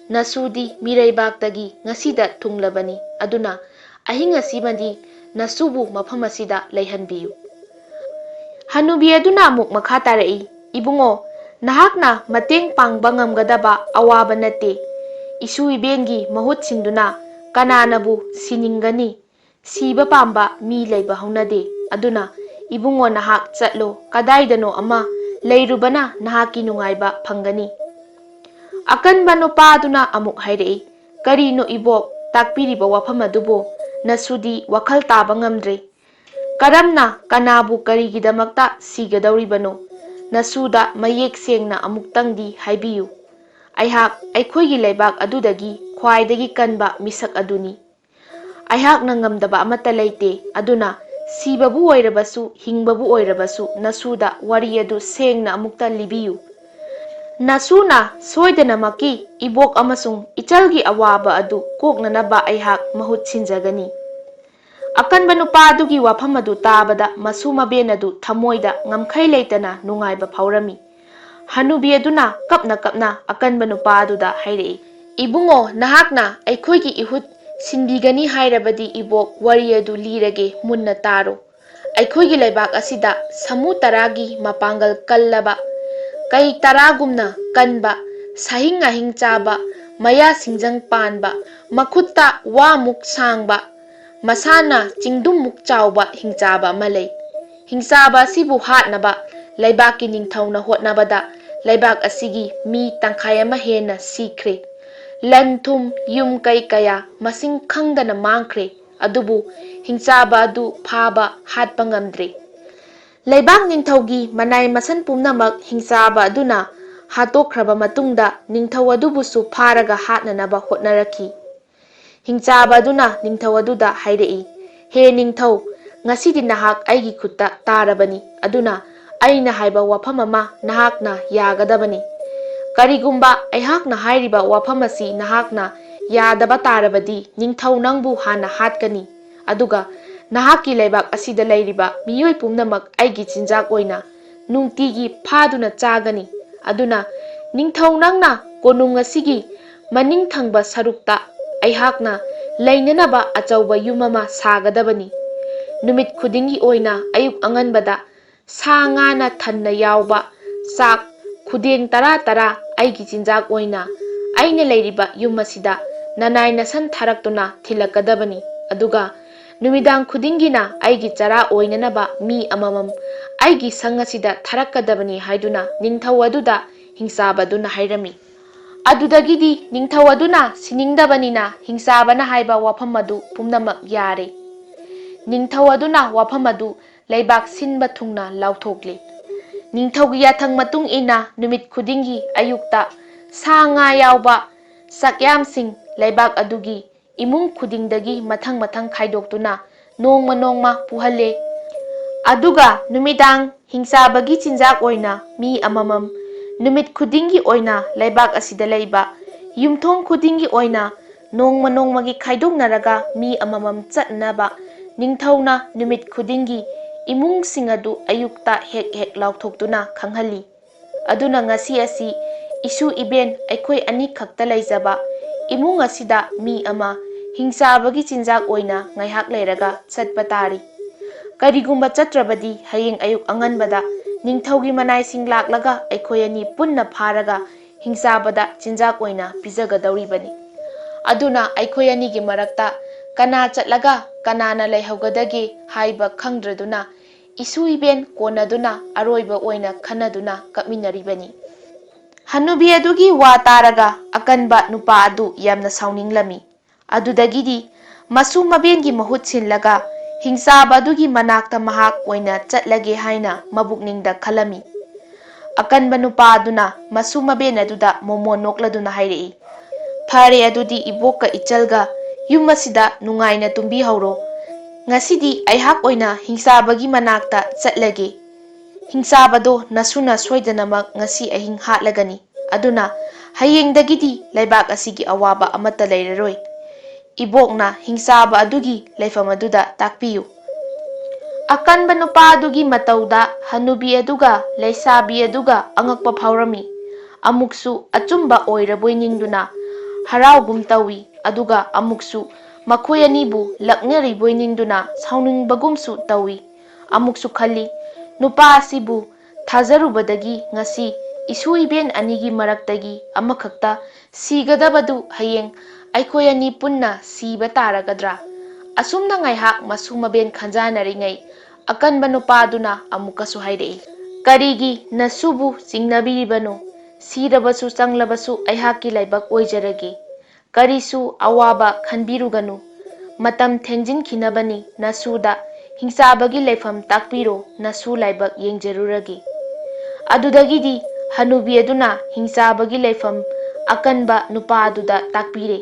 ꯅꯁꯨꯗꯤ ꯃꯤꯔꯩꯕꯥꯛꯇꯒꯤ ꯉꯁꯤꯗ ꯊꯨꯡꯂꯕꯅꯤ꯫ ꯑꯗꯨꯅ ꯑꯍꯤꯡ ꯑꯁꯤꯃꯗꯤ ꯅꯁꯨꯕꯨ ꯃꯐꯝ ꯑꯁꯤꯗ ꯂꯩꯍꯟꯕꯤꯌꯨ꯫" ꯍꯅꯨꯕꯤ ꯑꯗꯨꯅ ꯑꯃꯨꯛ ꯃꯈꯥ ꯇꯥꯔꯛꯏ, "ꯏꯕꯨꯡꯉꯣ, ꯅꯍꯥꯛꯅ ꯃꯇꯦꯡ ꯄꯥꯡꯕ ꯉꯝꯒꯗꯕ ꯑꯋꯥꯕ ꯅꯠꯇꯦ꯫ ꯏꯁꯨ ꯏꯕꯦꯟꯒꯤ ꯃꯍꯨꯠ ꯁꯤꯟꯗꯨꯅ ꯀꯅꯥꯅꯕꯨ ꯁꯤꯅꯤꯡꯒꯅꯤ? ꯁꯤꯕ ꯄꯥꯝꯕ ꯃꯤ ꯂꯩꯕ ꯍꯧꯅꯗꯦ꯫ ꯑꯗꯨꯅ ꯏꯕꯨꯡꯉꯣ, ꯅꯍꯥꯛ ꯆꯠꯂꯣ, ꯀꯗꯥꯏꯗꯅꯣ ꯑꯃ ꯂꯩꯔꯨꯕꯅ ꯅꯍꯥꯛꯀꯤ ꯅꯨꯡꯉꯥꯏꯕ ꯐꯪꯒꯅꯤ꯫" ꯑꯀꯟꯕ ꯅꯨꯄꯥꯗꯨꯅ ꯑꯃꯨꯛ ꯍꯥꯏꯔꯛꯏ, "ꯀꯔꯤꯅꯣ ꯏꯕꯣꯛ, ꯇꯥꯛꯄꯤꯔꯤꯕ ꯋꯥꯐꯝ ꯑꯗꯨꯕꯨ? ꯅꯁꯨꯗꯤ ꯋꯥꯈꯜ ꯇꯥꯕ ꯉꯝꯗ꯭ꯔꯦ꯫ ꯀꯔꯝꯅ, ꯀꯅꯥꯕꯨ, ꯀꯔꯤꯒꯤꯗꯃꯛꯇ ꯁꯤꯒꯗꯧꯔꯤꯕꯅꯣ? ꯅꯁꯨꯗ ꯃꯌꯦꯛ ꯁꯦꯡꯅ ꯑꯃꯨꯛꯇꯪꯗꯤ ꯍꯥꯏꯕꯤꯌꯨ꯫ ꯑꯩꯍꯥꯛ ꯑꯩꯈꯣꯏꯒꯤ ꯂꯩꯕꯥꯛ ꯑꯗꯨꯗꯒꯤ ꯈ꯭ꯋꯥꯏꯗꯒꯤ ꯀꯟꯕ ꯃꯤꯁꯛ ꯑꯗꯨꯅꯤ꯫ ꯑꯩꯍꯥꯛꯅ ꯉꯝꯗꯕ ꯑꯃꯠꯇ ꯂꯩꯇꯦ꯫ ꯑꯗꯨꯅ ꯁꯤꯕꯕꯨ ꯑꯣꯏꯔꯕꯁꯨ, ꯍꯤꯡꯕꯕꯨ ꯑꯣꯏꯔꯕꯁꯨ, ꯅꯁꯨꯗ ꯋꯥꯔꯤ ꯑꯗꯨ ꯁꯦꯡꯅ ꯑꯃꯨꯛꯇ ꯂꯤꯕꯤꯌꯨ꯫ ꯅꯁꯨꯅ ꯁꯣꯏꯗꯅꯃꯛꯀꯤ ꯏꯕꯣꯛ ꯑꯃꯁꯨꯡ ꯏꯆꯜꯒꯤ ꯑꯋꯥꯕ ꯑꯗꯨ ꯀꯣꯛꯅꯅꯕ ꯑꯩꯍꯥꯛ ꯃꯍꯨꯠ ꯁꯤꯟꯖꯒꯅꯤ꯫" ꯑꯀꯟꯕ ꯅꯨꯄꯥ ꯑꯗꯨꯒꯤ ꯋꯥꯐꯝ ꯑꯗꯨ ꯇꯥꯕꯗ ꯃꯁꯨ ꯃꯕꯦꯟ ꯑꯗꯨ ꯊꯃꯣꯏꯗ ꯉꯝꯈꯩ ꯂꯩꯇꯅ ꯅꯨꯡꯉꯥꯏꯕ ꯐꯥꯎꯔꯝꯃꯤ꯫ ꯍꯅꯨꯕꯤ ꯑꯗꯨꯅ ꯀꯞꯅ ꯀꯞꯅ ꯑꯀꯟꯕ ꯅꯨꯄꯥ ꯑꯗꯨꯗ ꯍꯥꯏꯔꯛꯏ, "ꯏꯕꯨꯡꯉꯣ, ꯅꯍꯥꯛꯅ ꯑꯩꯈꯣꯏꯒꯤ ꯏꯍꯨꯠ ꯁꯤꯟꯕꯤꯒꯅꯤ ꯍꯥꯏꯔꯕꯗꯤ ꯏꯕꯣꯛ, ꯋꯥꯔꯤ ꯑꯗꯨ ꯂꯤꯔꯒꯦ, ꯃꯨꯟꯅ ꯇꯥꯔꯣ꯫ ꯑꯩꯈꯣꯏꯒꯤ ꯂꯩꯕꯥꯛ ꯑꯁꯤꯗ ꯁꯃꯨ ꯇꯔꯥꯒꯤ ꯃꯄꯥꯡꯒꯜ ꯀꯜꯂꯕ, ꯀꯩ ꯇꯔꯥꯒꯨꯝꯅ ꯀꯟꯕ, ꯁꯥꯍꯤꯡ ꯉꯥꯍꯤꯡ ꯆꯥꯕ, ꯃꯌꯥ ꯁꯤꯡꯖꯪ ꯄꯥꯟꯕ, ꯃꯈꯨꯠꯇ ꯋꯥꯃꯨꯛ ꯁꯥꯡꯕ, ꯃꯁꯥꯅ ꯆꯤꯡꯗꯨꯝꯃꯨꯛ ꯆꯥꯎꯕ ꯍꯤꯡꯆꯥꯕ ꯑꯃ ꯂꯩ꯫ ꯍꯤꯡꯆꯥꯕ ꯑꯁꯤꯕꯨ ꯍꯥꯠꯅꯕ ꯂꯩꯕꯥꯛꯀꯤ ꯅꯤꯡꯊꯧꯅ ꯍꯣꯠꯅꯕꯗ ꯂꯩꯕꯥꯛ ꯑꯁꯤꯒꯤ ꯃꯤ ꯇꯪꯈꯥꯏ ꯑꯃ ꯍꯦꯟꯅ ꯁꯤꯈ꯭ꯔꯦ꯫ ꯂꯟ ꯊꯨꯝ, ꯌꯨꯝ ꯀꯩ ꯀꯌꯥ ꯃꯁꯤꯡ ꯈꯪꯗꯅ ꯃꯥꯡꯈ꯭ꯔꯦ꯫ ꯑꯗꯨꯕꯨ ꯍꯤꯡꯆꯥꯕ ꯑꯗꯨ ꯐꯥꯕ, ꯍꯥꯠꯄ ꯉꯝꯗ꯭ꯔꯦ꯫ ꯂꯩꯕꯥꯛ ꯅꯤꯡꯊꯧꯒꯤ ꯃꯅꯥꯏ ꯃꯁꯟ ꯄꯨꯝꯅꯃꯛ ꯍꯤꯡꯆꯥꯕ ꯑꯗꯨꯅ ꯍꯥꯠꯇꯣꯛꯈ꯭ꯔꯕ ꯃꯇꯨꯡꯗ ꯅꯤꯡꯊꯧ ꯑꯗꯨꯕꯨꯁꯨ ꯐꯥꯔꯒ ꯍꯥꯠꯅꯅꯕ ꯍꯣꯠꯅꯔꯛꯈꯤ꯫ ꯍꯤꯡꯆꯥꯕ ꯑꯗꯨꯅ ꯅꯤꯡꯊꯧ ꯑꯗꯨꯗ ꯍꯥꯏꯔꯛꯏ, "ꯍꯦ ꯅꯤꯡꯊꯧ, ꯉꯁꯤꯗꯤ ꯅꯍꯥꯛ ꯑꯩꯒꯤ ꯈꯨꯠꯇ ꯇꯥꯔꯕꯅꯤ, ꯑꯗꯨꯅ ꯑꯩꯅ ꯍꯥꯏꯕ ꯋꯥꯐꯝ ꯑꯃ ꯅꯍꯥꯛꯅ ꯌꯥꯒꯗꯕꯅꯤ꯫ ꯀꯔꯤꯒꯨꯝꯕ ꯑꯩꯍꯥꯛꯅ ꯍꯥꯏꯔꯤꯕ ꯋꯥꯐꯝ ꯑꯁꯤ ꯅꯍꯥꯛꯅ ꯌꯥꯗꯕ ꯇꯥꯔꯕꯗꯤ ꯅꯤꯡꯊꯧ ꯅꯪꯕꯨ ꯍꯥꯟꯅ ꯍꯥꯠꯀꯅꯤ, ꯑꯗꯨꯒ ꯅꯍꯥꯛꯀꯤ ꯂꯩꯕꯥꯛ ꯑꯁꯤꯗ ꯂꯩꯔꯤꯕ ꯃꯤꯑꯣꯏ ꯄꯨꯝꯅꯃꯛ ꯑꯩꯒꯤ ꯆꯤꯟꯖꯥꯛ ꯑꯣꯏꯅ ꯅꯨꯡꯇꯤꯒꯤ ꯐꯥꯗꯨꯅ ꯆꯥꯒꯅꯤ꯫ ꯑꯗꯨꯅ ꯅꯤꯡꯊꯧ ꯅꯪꯅ ꯀꯣꯅꯨꯡ ꯑꯁꯤꯒꯤ ꯃꯅꯤꯡ ꯊꯪꯕ ꯁꯔꯨꯛꯇ ꯑꯩꯍꯥꯛꯅ ꯂꯩꯅꯅꯕ ꯑꯆꯧꯕ ꯌꯨꯝ ꯑꯃ ꯁꯥꯒꯗꯕꯅꯤ꯫ ꯅꯨꯃꯤꯠ ꯈꯨꯗꯤꯡꯒꯤ ꯑꯣꯏꯅ ꯑꯌꯨꯛ ꯑꯉꯟꯕꯗ ꯁꯥ ꯉꯥꯅ ꯊꯟꯅ ꯌꯥꯎꯕ ꯆꯥꯛ ꯈꯨꯗꯦꯡ ꯇꯔꯥ ꯇꯔꯥ ꯑꯩꯒꯤ ꯆꯤꯟꯖꯥꯛ ꯑꯣꯏꯅ ꯑꯩꯅ ꯂꯩꯔꯤꯕ ꯌꯨꯝ ꯑꯁꯤꯗ ꯅꯅꯥꯏ ꯅꯁꯟ ꯊꯥꯔꯛꯇꯨꯅ ꯊꯤꯜꯂꯛꯀꯗꯕꯅꯤ꯫ ꯑꯗꯨꯒ ꯅꯨꯃꯤꯗꯥꯡ ꯈꯨꯗꯤꯡꯒꯤꯅ ꯑꯩꯒꯤ ꯆꯔꯥ ꯑꯣꯏꯅꯅꯕ ꯃꯤ ꯑꯃꯃꯝ ꯑꯩꯒꯤ ꯁꯪ ꯑꯁꯤꯗ ꯊꯥꯔꯛꯀꯗꯕꯅꯤ" ꯍꯥꯏꯗꯨꯅ ꯅꯤꯡꯊꯧ ꯑꯗꯨꯗ ꯍꯤꯡꯆꯥꯕ ꯑꯗꯨꯅ ꯍꯥꯏꯔꯝꯃꯤ꯫ ꯑꯗꯨꯗꯒꯤꯗꯤ ꯅꯤꯡꯊꯧ ꯑꯗꯨꯅ ꯁꯤꯅꯤꯡꯗꯕꯅꯤꯅ ꯍꯤꯡꯆꯥꯕꯅ ꯍꯥꯏꯕ ꯋꯥꯐꯝ ꯑꯗꯨ ꯄꯨꯝꯅꯃꯛ ꯌꯥꯔꯦ꯫ ꯅꯤꯡꯊꯧ ꯑꯗꯨꯅ ꯋꯥꯐꯝ ꯑꯗꯨ ꯂꯩꯕꯥꯛ ꯁꯤꯟꯕ ꯊꯨꯡꯅ ꯂꯥꯎꯊꯣꯛꯂꯤ꯫ ꯅꯤꯡꯊꯧꯒꯤ ꯌꯥꯊꯪ ꯃꯇꯨꯡ ꯏꯟꯅ ꯅꯨꯃꯤꯠ ꯈꯨꯗꯤꯡꯒꯤ ꯑꯌꯨꯛꯇ ꯁꯥ ꯉꯥ ꯌꯥꯎꯕ ꯆꯥꯛꯌꯥꯝꯁꯤꯡ ꯂꯩꯕꯥꯛ ꯑꯗꯨꯒꯤ ꯏꯃꯨꯡ ꯈꯨꯗꯤꯡꯗꯒꯤ ꯃꯊꯪ ꯃꯊꯪ ꯈꯥꯏꯗꯣꯛꯇꯨꯅ ꯅꯣꯡꯃ ꯅꯣꯡꯃ ꯄꯨꯍꯜꯂꯦ꯫ ꯑꯗꯨꯒ ꯅꯨꯃꯤꯗꯥꯡ ꯍꯤꯡꯆꯥꯕꯒꯤ ꯆꯤꯟꯖꯥꯛ ꯑꯣꯏꯅ ꯃꯤ ꯑꯃꯃꯝ, ꯅꯨꯃꯤꯠ ꯈꯨꯗꯤꯡꯒꯤ ꯑꯣꯏꯅ ꯂꯩꯕꯥꯛ ꯑꯁꯤꯗ ꯂꯩꯕ ꯌꯨꯝꯊꯣꯡ ꯈꯨꯗꯤꯡꯒꯤ ꯑꯣꯏꯅ ꯅꯣꯡꯃ ꯅꯣꯡꯃꯒꯤ ꯈꯥꯏꯗꯣꯛꯅꯔꯒ ꯃꯤ ꯑꯃꯃꯝ ꯆꯠꯅꯕ ꯅꯤꯡꯊꯧꯅ ꯅꯨꯃꯤꯠ ꯈꯨꯗꯤꯡꯒꯤ ꯏꯃꯨꯡꯁꯤꯡ ꯑꯗꯨ ꯑꯌꯨꯛꯇ ꯍꯦꯛ ꯍꯦꯛ ꯂꯥꯎꯊꯣꯛꯇꯨꯅ ꯈꯪꯍꯜꯂꯤ꯫ ꯑꯗꯨꯅ ꯉꯁꯤ ꯑꯁꯤ ꯏꯁꯨ ꯏꯕꯦꯟ ꯑꯩꯈꯣꯏ ꯑꯅꯤꯈꯛꯇ ꯂꯩꯖꯕ ꯏꯃꯨꯡ ꯑꯁꯤꯗ ꯃꯤ ꯑꯃ ꯍꯤꯡꯆꯥꯕꯒꯤ ꯆꯤꯟꯖꯥꯛ ꯑꯣꯏꯅ ꯉꯥꯏꯍꯥꯛ ꯂꯩꯔꯒ ꯆꯠꯄ ꯇꯥꯔꯤ꯫ ꯀꯔꯤꯒꯨꯝꯕ ꯆꯠꯇ꯭ꯔꯕꯗꯤ ꯍꯌꯦꯡ ꯑꯌꯨꯛ ꯑꯉꯟꯕꯗ ꯅꯤꯡꯊꯧꯒꯤ ꯃꯅꯥꯏꯁꯤꯡ ꯂꯥꯛꯂꯒ ꯑꯩꯈꯣꯏ ꯑꯅꯤ ꯄꯨꯟꯅ ꯐꯥꯔꯒ ꯍꯤꯡꯆꯥꯕꯗ ꯆꯤꯟꯖꯥꯛ ꯑꯣꯏꯅ ꯄꯤꯖꯒꯗꯧꯔꯤꯕꯅꯤ꯫ ꯑꯗꯨꯅ ꯑꯩꯈꯣꯏ ꯑꯅꯤꯒꯤ ꯃꯔꯛꯇ ꯀꯅꯥ ꯆꯠꯂꯒ ꯀꯅꯥꯅ ꯂꯩꯍꯧꯒꯗꯒꯦ ꯍꯥꯏꯕ ꯈꯪꯗ꯭ꯔꯗꯨꯅ ꯏꯁꯨ ꯏꯕꯦꯟ ꯀꯣꯟꯅꯗꯨꯅ ꯑꯔꯣꯏꯕ ꯑꯣꯏꯅ ꯈꯟꯅꯗꯨꯅ ꯀꯞꯃꯤꯟꯅꯔꯤꯕꯅꯤ꯫ ꯍꯅꯨꯕꯤ ꯑꯗꯨꯒꯤ ꯋꯥ ꯇꯥꯔꯒ ꯑꯀꯟꯕ ꯅꯨꯄꯥ ꯑꯗꯨ ꯌꯥꯝꯅ ꯁꯥꯎꯅꯤꯡꯂꯝꯃꯤ꯫ ꯑꯗꯨꯗꯒꯤꯗꯤ ꯃꯁꯨ ꯃꯕꯦꯟꯒꯤ ꯃꯍꯨꯠ ꯁꯤꯜꯂꯒ ꯍꯤꯡꯆꯥꯕ ꯑꯗꯨꯒꯤ ꯃꯅꯥꯛꯇ ꯃꯍꯥꯛ ꯑꯣꯏꯅ ꯆꯠꯂꯒꯦ ꯍꯥꯏꯅ ꯃꯕꯨꯛꯅꯤꯡꯗ ꯈꯜꯂꯝꯃꯤ꯫ ꯑꯀꯟꯕ ꯅꯨꯄꯥ ꯑꯗꯨꯅ ꯃꯁꯨ ꯃꯕꯦꯟ ꯑꯗꯨꯗ ꯃꯣꯃꯣꯟ ꯅꯣꯛꯂꯗꯨꯅ ꯍꯥꯏꯔꯛꯏ, "ꯐꯔꯦ, ꯑꯗꯨꯗꯤ ꯏꯕꯣꯛꯀ ꯏꯆꯜꯒ ꯌꯨꯝ ꯑꯁꯤꯗ ꯅꯨꯡꯉꯥꯏꯅ ꯇꯨꯝꯕꯤꯍꯧꯔꯣ꯫ ꯉꯁꯤꯗꯤ ꯑꯩꯍꯥꯛ ꯑꯣꯏꯅ ꯍꯤꯡꯆꯥꯕꯒꯤ ꯃꯅꯥꯛꯇ ꯆꯠꯂꯒꯦ꯫ ꯍꯤꯡꯆꯥꯕꯗꯣ ꯅꯁꯨꯅ ꯁꯣꯏꯗꯅꯃꯛ ꯉꯁꯤ ꯑꯍꯤꯡ ꯍꯥꯠꯂꯒꯅꯤ꯫ ꯑꯗꯨꯅ ꯍꯌꯦꯡꯗꯒꯤꯗꯤ ꯂꯩꯕꯥꯛ ꯑꯁꯤꯒꯤ ꯑꯋꯥꯕ ꯑꯃꯠꯇ ꯂꯩꯔꯔꯣꯏ꯫ ꯏꯕꯣꯛꯅ ꯍꯤꯡꯆꯥꯕ ꯑꯗꯨꯒꯤ ꯂꯩꯐꯝ ꯑꯗꯨꯗ ꯇꯥꯛꯄꯤꯌꯨ꯫" ꯑꯀꯟꯕ ꯅꯨꯄꯥ ꯑꯗꯨꯒꯤ ꯃꯇꯧꯗ ꯍꯅꯨꯕꯤ ꯑꯗꯨꯒ ꯂꯩꯁꯥꯕꯤ ꯑꯗꯨꯒ ꯑꯉꯛꯄ ꯐꯥꯎꯔꯝꯃꯤ꯫ ꯑꯃꯨꯛꯁꯨ ꯑꯆꯨꯝꯕ ꯑꯣꯏꯔꯕꯣꯏ ꯅꯤꯡꯗꯨꯅ ꯍꯔꯥꯎꯒꯨꯝ ꯇꯧꯏ, ꯑꯗꯨꯒ ꯑꯃꯨꯛꯁꯨ ꯃꯈꯣꯏ ꯑꯅꯤꯕꯨ ꯂꯛꯅꯔꯤꯕꯣꯏ ꯅꯤꯡꯗꯨꯅ ꯁꯥꯎꯅꯤꯡꯕꯒꯨꯝꯁꯨ ꯇꯧꯏ꯫ ꯑꯃꯨꯛꯁꯨ ꯈꯜꯂꯤ, ꯅꯨꯄꯥ ꯑꯁꯤꯕꯨ ꯊꯥꯖꯔꯨꯕꯗꯒꯤ ꯉꯁꯤ ꯏꯁꯨ ꯏꯕꯦꯟ ꯑꯅꯤꯒꯤ ꯃꯔꯛꯇꯒꯤ ꯑꯃꯈꯛꯇ ꯁꯤꯒꯗꯕꯗꯨ ꯍꯌꯦꯡ ꯑꯩꯈꯣꯏ ꯑꯅꯤ ꯄꯨꯟꯅ ꯁꯤꯕ ꯇꯥꯔꯒꯗ꯭ꯔꯥ? ꯑꯁꯨꯝꯅ ꯉꯥꯏꯍꯥꯛ ꯃꯁꯨ ꯃꯕꯦꯟ ꯈꯟꯖꯥꯟꯅꯔꯤꯉꯩ ꯑꯀꯟꯕ ꯅꯨꯄꯥꯗꯨꯅ ꯑꯃꯨꯛꯀꯁꯨ ꯍꯥꯏꯔꯛꯏ, "ꯀꯔꯤꯒꯤ ꯅꯁꯨꯕꯨ ꯆꯤꯡꯅꯕꯤꯔꯤꯕꯅꯣ? ꯁꯤꯔꯕꯁꯨ ꯆꯪꯂꯕꯁꯨ ꯑꯩꯍꯥꯛꯀꯤ ꯂꯥꯏꯕꯛ ꯑꯣꯏꯖꯔꯒꯦ꯫ ꯀꯔꯤꯁꯨ ꯑꯋꯥꯕ ꯈꯟꯕꯤꯔꯨꯒꯅꯨ꯫ ꯃꯇꯝ ꯊꯦꯡꯖꯤꯟꯈꯤꯅꯕꯅꯤ, ꯅꯁꯨꯗ ꯍꯤꯡꯆꯥꯕꯒꯤ ꯂꯩꯐꯝ ꯇꯥꯛꯄꯤꯔꯣ, ꯅꯁꯨ ꯂꯥꯏꯕꯛ ꯌꯦꯡꯖꯔꯨꯔꯒꯦ꯫" ꯑꯗꯨꯗꯒꯤꯗꯤ ꯍꯅꯨꯕꯤ ꯑꯗꯨꯅ ꯍꯤꯡꯆꯥꯕꯒꯤ ꯂꯩꯐꯝ ꯑꯀꯟꯕ ꯅꯨꯄꯥ ꯑꯗꯨꯗ ꯇꯥꯛꯄꯤꯔꯦ꯫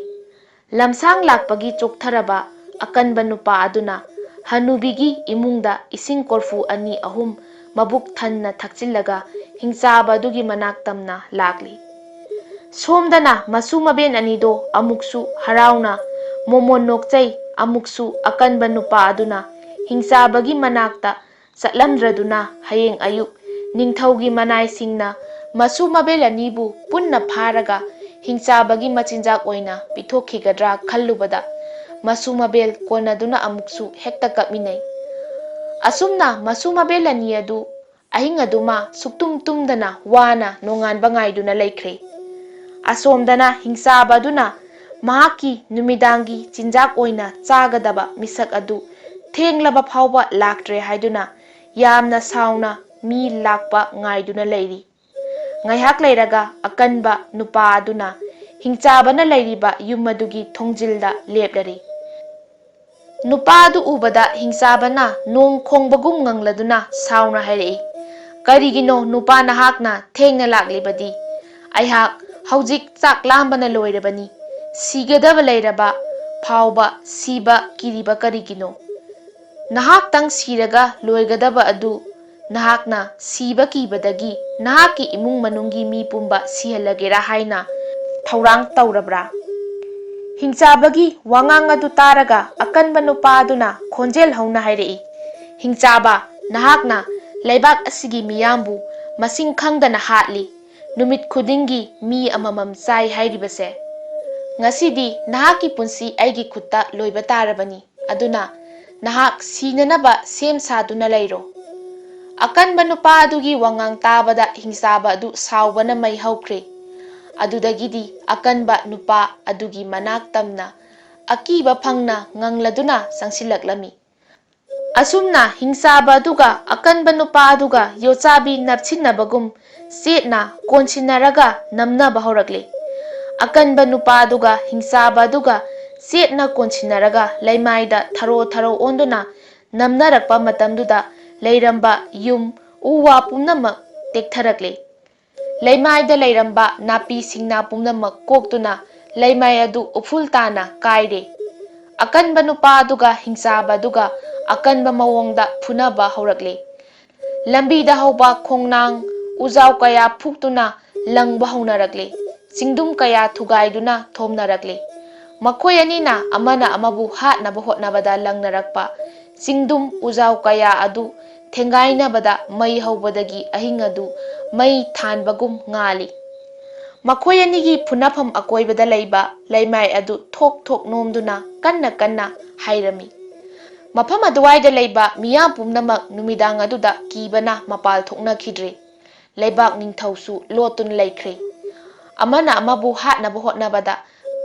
ꯂꯝꯁꯥꯡ ꯂꯥꯛꯄꯒꯤ ꯆꯣꯛꯊꯔꯕ ꯑꯀꯟꯕ ꯅꯨꯄꯥ ꯑꯗꯨꯅ ꯍꯅꯨꯕꯤꯒꯤ ꯏꯃꯨꯡꯗ ꯏꯁꯤꯡ ꯀꯣꯔꯐꯨ ꯑꯅꯤ ꯑꯍꯨꯝ ꯃꯕꯨꯛ ꯊꯟꯅ ꯊꯛꯆꯤꯜꯂꯒ ꯍꯤꯡꯆꯥꯕ ꯑꯗꯨꯒꯤ ꯃꯅꯥꯛ ꯇꯝꯅ ꯂꯥꯛꯂꯤ꯫ ꯁꯣꯝꯗꯅ ꯃꯁꯨ ꯃꯕꯦꯟ ꯑꯅꯤꯗꯣ ꯑꯃꯨꯛꯁꯨ ꯍꯔꯥꯎꯅ ꯃꯣꯃꯣꯟ ꯅꯣꯛꯆꯩ, ꯑꯃꯨꯛꯁꯨ ꯑꯀꯟꯕ ꯅꯨꯄꯥ ꯑꯗꯨꯅ ꯍꯤꯡꯆꯥꯕꯒꯤ ꯃꯅꯥꯛꯇ ꯆꯠꯂꯝꯗ꯭ꯔꯗꯨꯅ ꯍꯌꯦꯡ ꯑꯌꯨꯛ ꯅꯤꯡꯊꯧꯒꯤ ꯃꯅꯥꯏꯁꯤꯡꯅ ꯃꯁꯨ ꯃꯕꯦꯜ ꯑꯅꯤꯕꯨ ꯄꯨꯟꯅ ꯐꯥꯔꯒ ꯍꯤꯡꯆꯥꯕꯒꯤ ꯃꯆꯤꯟꯖꯥꯛ ꯑꯣꯏꯅ ꯄꯤꯊꯣꯛꯈꯤꯒꯗ꯭ꯔꯥ ꯈꯜꯂꯨꯕꯗ ꯃꯁꯨ ꯃꯕꯦꯜ ꯀꯣꯟꯅꯗꯨꯅ ꯑꯃꯨꯛꯁꯨ ꯍꯦꯛꯇ ꯀꯞꯃꯤꯟꯅꯩ꯫ ꯑꯁꯨꯝꯅ ꯃꯁꯨ ꯃꯕꯦꯜ ꯑꯅꯤ ꯑꯗꯨ ꯑꯍꯤꯡ ꯑꯗꯨꯃ ꯁꯨꯛꯇꯨꯝ ꯇꯨꯝꯗꯅ ꯋꯥꯅ ꯅꯣꯡꯉꯥꯟꯕ ꯉꯥꯏꯗꯨꯅ ꯂꯩꯈ꯭ꯔꯦ꯫ ꯑꯁꯣꯝꯗꯅ ꯍꯤꯡꯆꯥꯕ ꯑꯗꯨꯅ ꯃꯍꯥꯛꯀꯤ ꯅꯨꯃꯤꯗꯥꯡꯒꯤ ꯆꯤꯟꯖꯥꯛ ꯑꯣꯏꯅ ꯆꯥꯒꯗꯕ ꯃꯤꯁꯛ ꯑꯗꯨ ꯊꯦꯡꯂꯕ ꯐꯥꯎꯕ ꯂꯥꯛꯇ꯭ꯔꯦ ꯍꯥꯏꯗꯨꯅ ꯌꯥꯝꯅ ꯁꯥꯎꯅ ꯃꯤ ꯂꯥꯛꯄ ꯉꯥꯏꯗꯨꯅ ꯂꯩꯔꯤ꯫ ꯉꯥꯏꯍꯥꯛ ꯂꯩꯔꯒ ꯑꯀꯟꯕ ꯅꯨꯄꯥ ꯑꯗꯨꯅ ꯍꯤꯡꯆꯥꯕꯅ ꯂꯩꯔꯤꯕ ꯌꯨꯝ ꯑꯗꯨꯒꯤ ꯊꯣꯡꯖꯤꯜꯗ ꯂꯦꯞꯂꯔꯤ꯫ ꯅꯨꯄꯥ ꯑꯗꯨ ꯎꯕꯗ ꯍꯤꯡꯆꯥꯕꯅ ꯅꯣꯡ ꯈꯣꯡꯕꯒꯨꯝ ꯉꯪꯂꯗꯨꯅ ꯁꯥꯎꯅ ꯍꯥꯏꯔꯛꯏ, "ꯀꯔꯤꯒꯤꯅꯣ ꯅꯨꯄꯥ ꯅꯍꯥꯛꯅ ꯊꯦꯡꯅ ꯂꯥꯛꯂꯤꯕꯗꯤ? ꯑꯩꯍꯥꯛ ꯍꯧꯖꯤꯛ ꯆꯥꯛ ꯂꯥꯝꯕꯅ ꯂꯣꯏꯔꯕꯅꯤ꯫ ꯁꯤꯒꯗꯕ ꯂꯩꯔꯕ ꯐꯥꯎꯕ ꯁꯤꯕ ꯀꯤꯔꯤꯕ ꯀꯔꯤꯒꯤꯅꯣ? ꯅꯍꯥꯛꯇꯪ ꯁꯤꯔꯒ ꯂꯣꯏꯒꯗꯕ ꯑꯗꯨ ꯅꯍꯥꯛꯅ ꯁꯤꯕ ꯀꯤꯕꯗꯒꯤ ꯅꯍꯥꯛꯀꯤ ꯏꯃꯨꯡ ꯃꯅꯨꯡꯒꯤ ꯃꯤ ꯄꯨꯝꯕ ꯁꯤꯍꯜꯂꯒꯦꯔꯥ ꯍꯥꯏꯅ ꯊꯧꯔꯥꯡ ꯇꯧꯔꯕ꯭ꯔꯥ?" ꯍꯤꯡꯆꯥꯕꯒꯤ ꯋꯥꯉꯥꯡ ꯑꯗꯨ ꯇꯥꯔꯒ ꯑꯀꯟꯕ ꯅꯨꯄꯥ ꯑꯗꯨꯅ ꯈꯣꯟꯖꯦꯜ ꯍꯧꯅ ꯍꯥꯏꯔꯛꯏ, "ꯍꯤꯡꯆꯥꯕ, ꯅꯍꯥꯛꯅ ꯂꯩꯕꯥꯛ ꯑꯁꯤꯒꯤ ꯃꯤꯌꯥꯝꯕꯨ ꯃꯁꯤꯡ ꯈꯪꯗꯅ ꯍꯥꯠꯂꯤ꯫ ꯅꯨꯃꯤꯠ ꯈꯨꯗꯤꯡꯒꯤ ꯃꯤ ꯑꯃꯃꯝ ꯆꯥꯏ ꯍꯥꯏꯔꯤꯕꯁꯦ꯫ ꯉꯁꯤꯗꯤ ꯅꯍꯥꯛꯀꯤ ꯄꯨꯟꯁꯤ ꯑꯩꯒꯤ ꯈꯨꯠꯇ ꯂꯣꯏꯕ ꯇꯥꯔꯕꯅꯤ꯫ ꯑꯗꯨꯅ ꯅꯍꯥꯛ ꯁꯤꯅꯅꯕ ꯁꯦꯝ ꯁꯥꯗꯨꯅ ꯂꯩꯔꯣ꯫" ꯑꯀꯟꯕ ꯅꯨꯄꯥ ꯑꯗꯨꯒꯤ ꯋꯥꯉꯥꯡ ꯇꯥꯕꯗ ꯍꯤꯡꯆꯥꯕ ꯑꯗꯨ ꯁꯥꯎꯕꯅ ꯃꯩ ꯍꯧꯈ꯭ꯔꯦ꯫ ꯑꯗꯨꯗꯒꯤꯗꯤ ꯑꯀꯟꯕ ꯅꯨꯄꯥ ꯑꯗꯨꯒꯤ ꯃꯅꯥꯛ ꯇꯝꯅ ꯑꯀꯤꯕ ꯐꯪꯅ ꯉꯪꯂꯗꯨꯅ ꯆꯪꯁꯤꯜꯂꯛꯂꯝꯃꯤ꯫ ꯑꯁꯨꯝꯅ ꯍꯤꯡꯆꯥꯕ ꯑꯗꯨꯒ ꯑꯀꯟꯕ ꯅꯨꯄꯥ ꯑꯗꯨꯒ ꯌꯣꯠꯆꯥꯕꯤ ꯅꯞꯁꯤꯟꯅꯕꯒꯨꯝ ꯆꯦꯠꯅ ꯀꯣꯟꯁꯤꯟꯅꯔꯒ ꯅꯝꯅꯕ ꯍꯧꯔꯛꯂꯦ꯫ ꯑꯀꯟꯕ ꯅꯨꯄꯥ ꯑꯗꯨꯒ ꯍꯤꯡꯆꯥꯕ ꯑꯗꯨꯒ ꯆꯦꯠꯅ ꯀꯣꯟꯁꯤꯟꯅꯔꯒ ꯂꯩꯃꯥꯏꯗ ꯊꯔꯣ ꯊꯔꯣ ꯑꯣꯟꯗꯨꯅ ꯅꯝꯅꯔꯛꯄ ꯃꯇꯝꯗꯨꯗ ꯂꯩꯔꯝꯕ ꯌꯨꯝ ꯎ ꯋꯥ ꯄꯨꯝꯅꯃꯛ ꯇꯦꯛꯊꯔꯛꯂꯦ꯫ ꯂꯩꯃꯥꯏꯗ ꯂꯩꯔꯝꯕ ꯅꯥꯄꯤ ꯁꯤꯡꯅꯥ ꯄꯨꯝꯅꯃꯛ ꯀꯣꯛꯇꯨꯅ ꯂꯩꯃꯥꯏ ꯑꯗꯨ ꯎꯐꯨꯜ ꯇꯥꯅ ꯀꯥꯏꯔꯦ꯫ ꯑꯀꯟꯕ ꯅꯨꯄꯥ ꯑꯗꯨꯒ ꯍꯤꯡꯆꯥꯕ ꯑꯗꯨꯒ ꯑꯀꯟꯕ ꯃꯑꯣꯡꯗ ꯐꯨꯅꯕ ꯍꯧꯔꯛꯂꯦ꯫ ꯂꯝꯕꯤꯗ ꯍꯧꯕ ꯈꯣꯡꯅꯥꯡ, ꯎꯖꯥꯎ ꯀꯌꯥ ꯐꯨꯛꯇꯨꯅ ꯂꯪꯕ ꯍꯧꯅꯔꯛꯂꯦ꯫ ꯆꯤꯡꯗꯨꯝ ꯀꯌꯥ ꯊꯨꯒꯥꯏꯗꯨꯅ ꯊꯣꯝꯅꯔꯛꯂꯤ꯫ ꯃꯈꯣꯏ ꯑꯅꯤꯅ ꯑꯃꯅ ꯑꯃꯕꯨ ꯍꯥꯠꯅꯕ ꯍꯣꯠꯅꯕꯗ ꯂꯪꯅꯔꯛꯄ ꯆꯤꯡꯗꯨꯝ ꯎꯖꯥꯎ ꯀꯌꯥ ꯑꯗꯨ ꯊꯦꯡꯒꯥꯏꯅꯕꯗ ꯃꯩ ꯍꯧꯕꯗꯒꯤ ꯑꯍꯤꯡ ꯑꯗꯨ ꯃꯩ ꯊꯥꯟꯕꯒꯨꯝ ꯉꯥꯜꯂꯤ꯫ ꯃꯈꯣꯏ ꯑꯅꯤꯒꯤ ꯐꯨꯅꯐꯝ ꯑꯀꯣꯏꯕꯗ ꯂꯩꯕ ꯂꯩꯃꯥꯏ ꯑꯗꯨ ꯊꯣꯛ ꯊꯣꯛ ꯅꯣꯝꯗꯨꯅ ꯀꯟꯅ ꯀꯟꯅ ꯍꯥꯏꯔꯝꯃꯤ꯫ ꯃꯐꯝ ꯑꯗꯨꯋꯥꯏꯗ ꯂꯩꯕ ꯃꯤꯌꯥꯝ ꯄꯨꯝꯅꯃꯛ ꯅꯨꯃꯤꯗꯥꯡ ꯑꯗꯨꯗ ꯀꯤꯕꯅ ꯃꯄꯥꯜ ꯊꯣꯛꯅꯈꯤꯗ꯭ꯔꯦ꯫ ꯂꯩꯕꯥꯛ ꯅꯤꯡꯊꯧꯁꯨ ꯂꯣꯠꯇꯨꯅ ꯂꯩꯈ꯭ꯔꯦ꯫ ꯑꯃꯅ ꯑꯃꯕꯨ ꯍꯥꯠꯅꯕ ꯍꯣꯠꯅꯕꯗ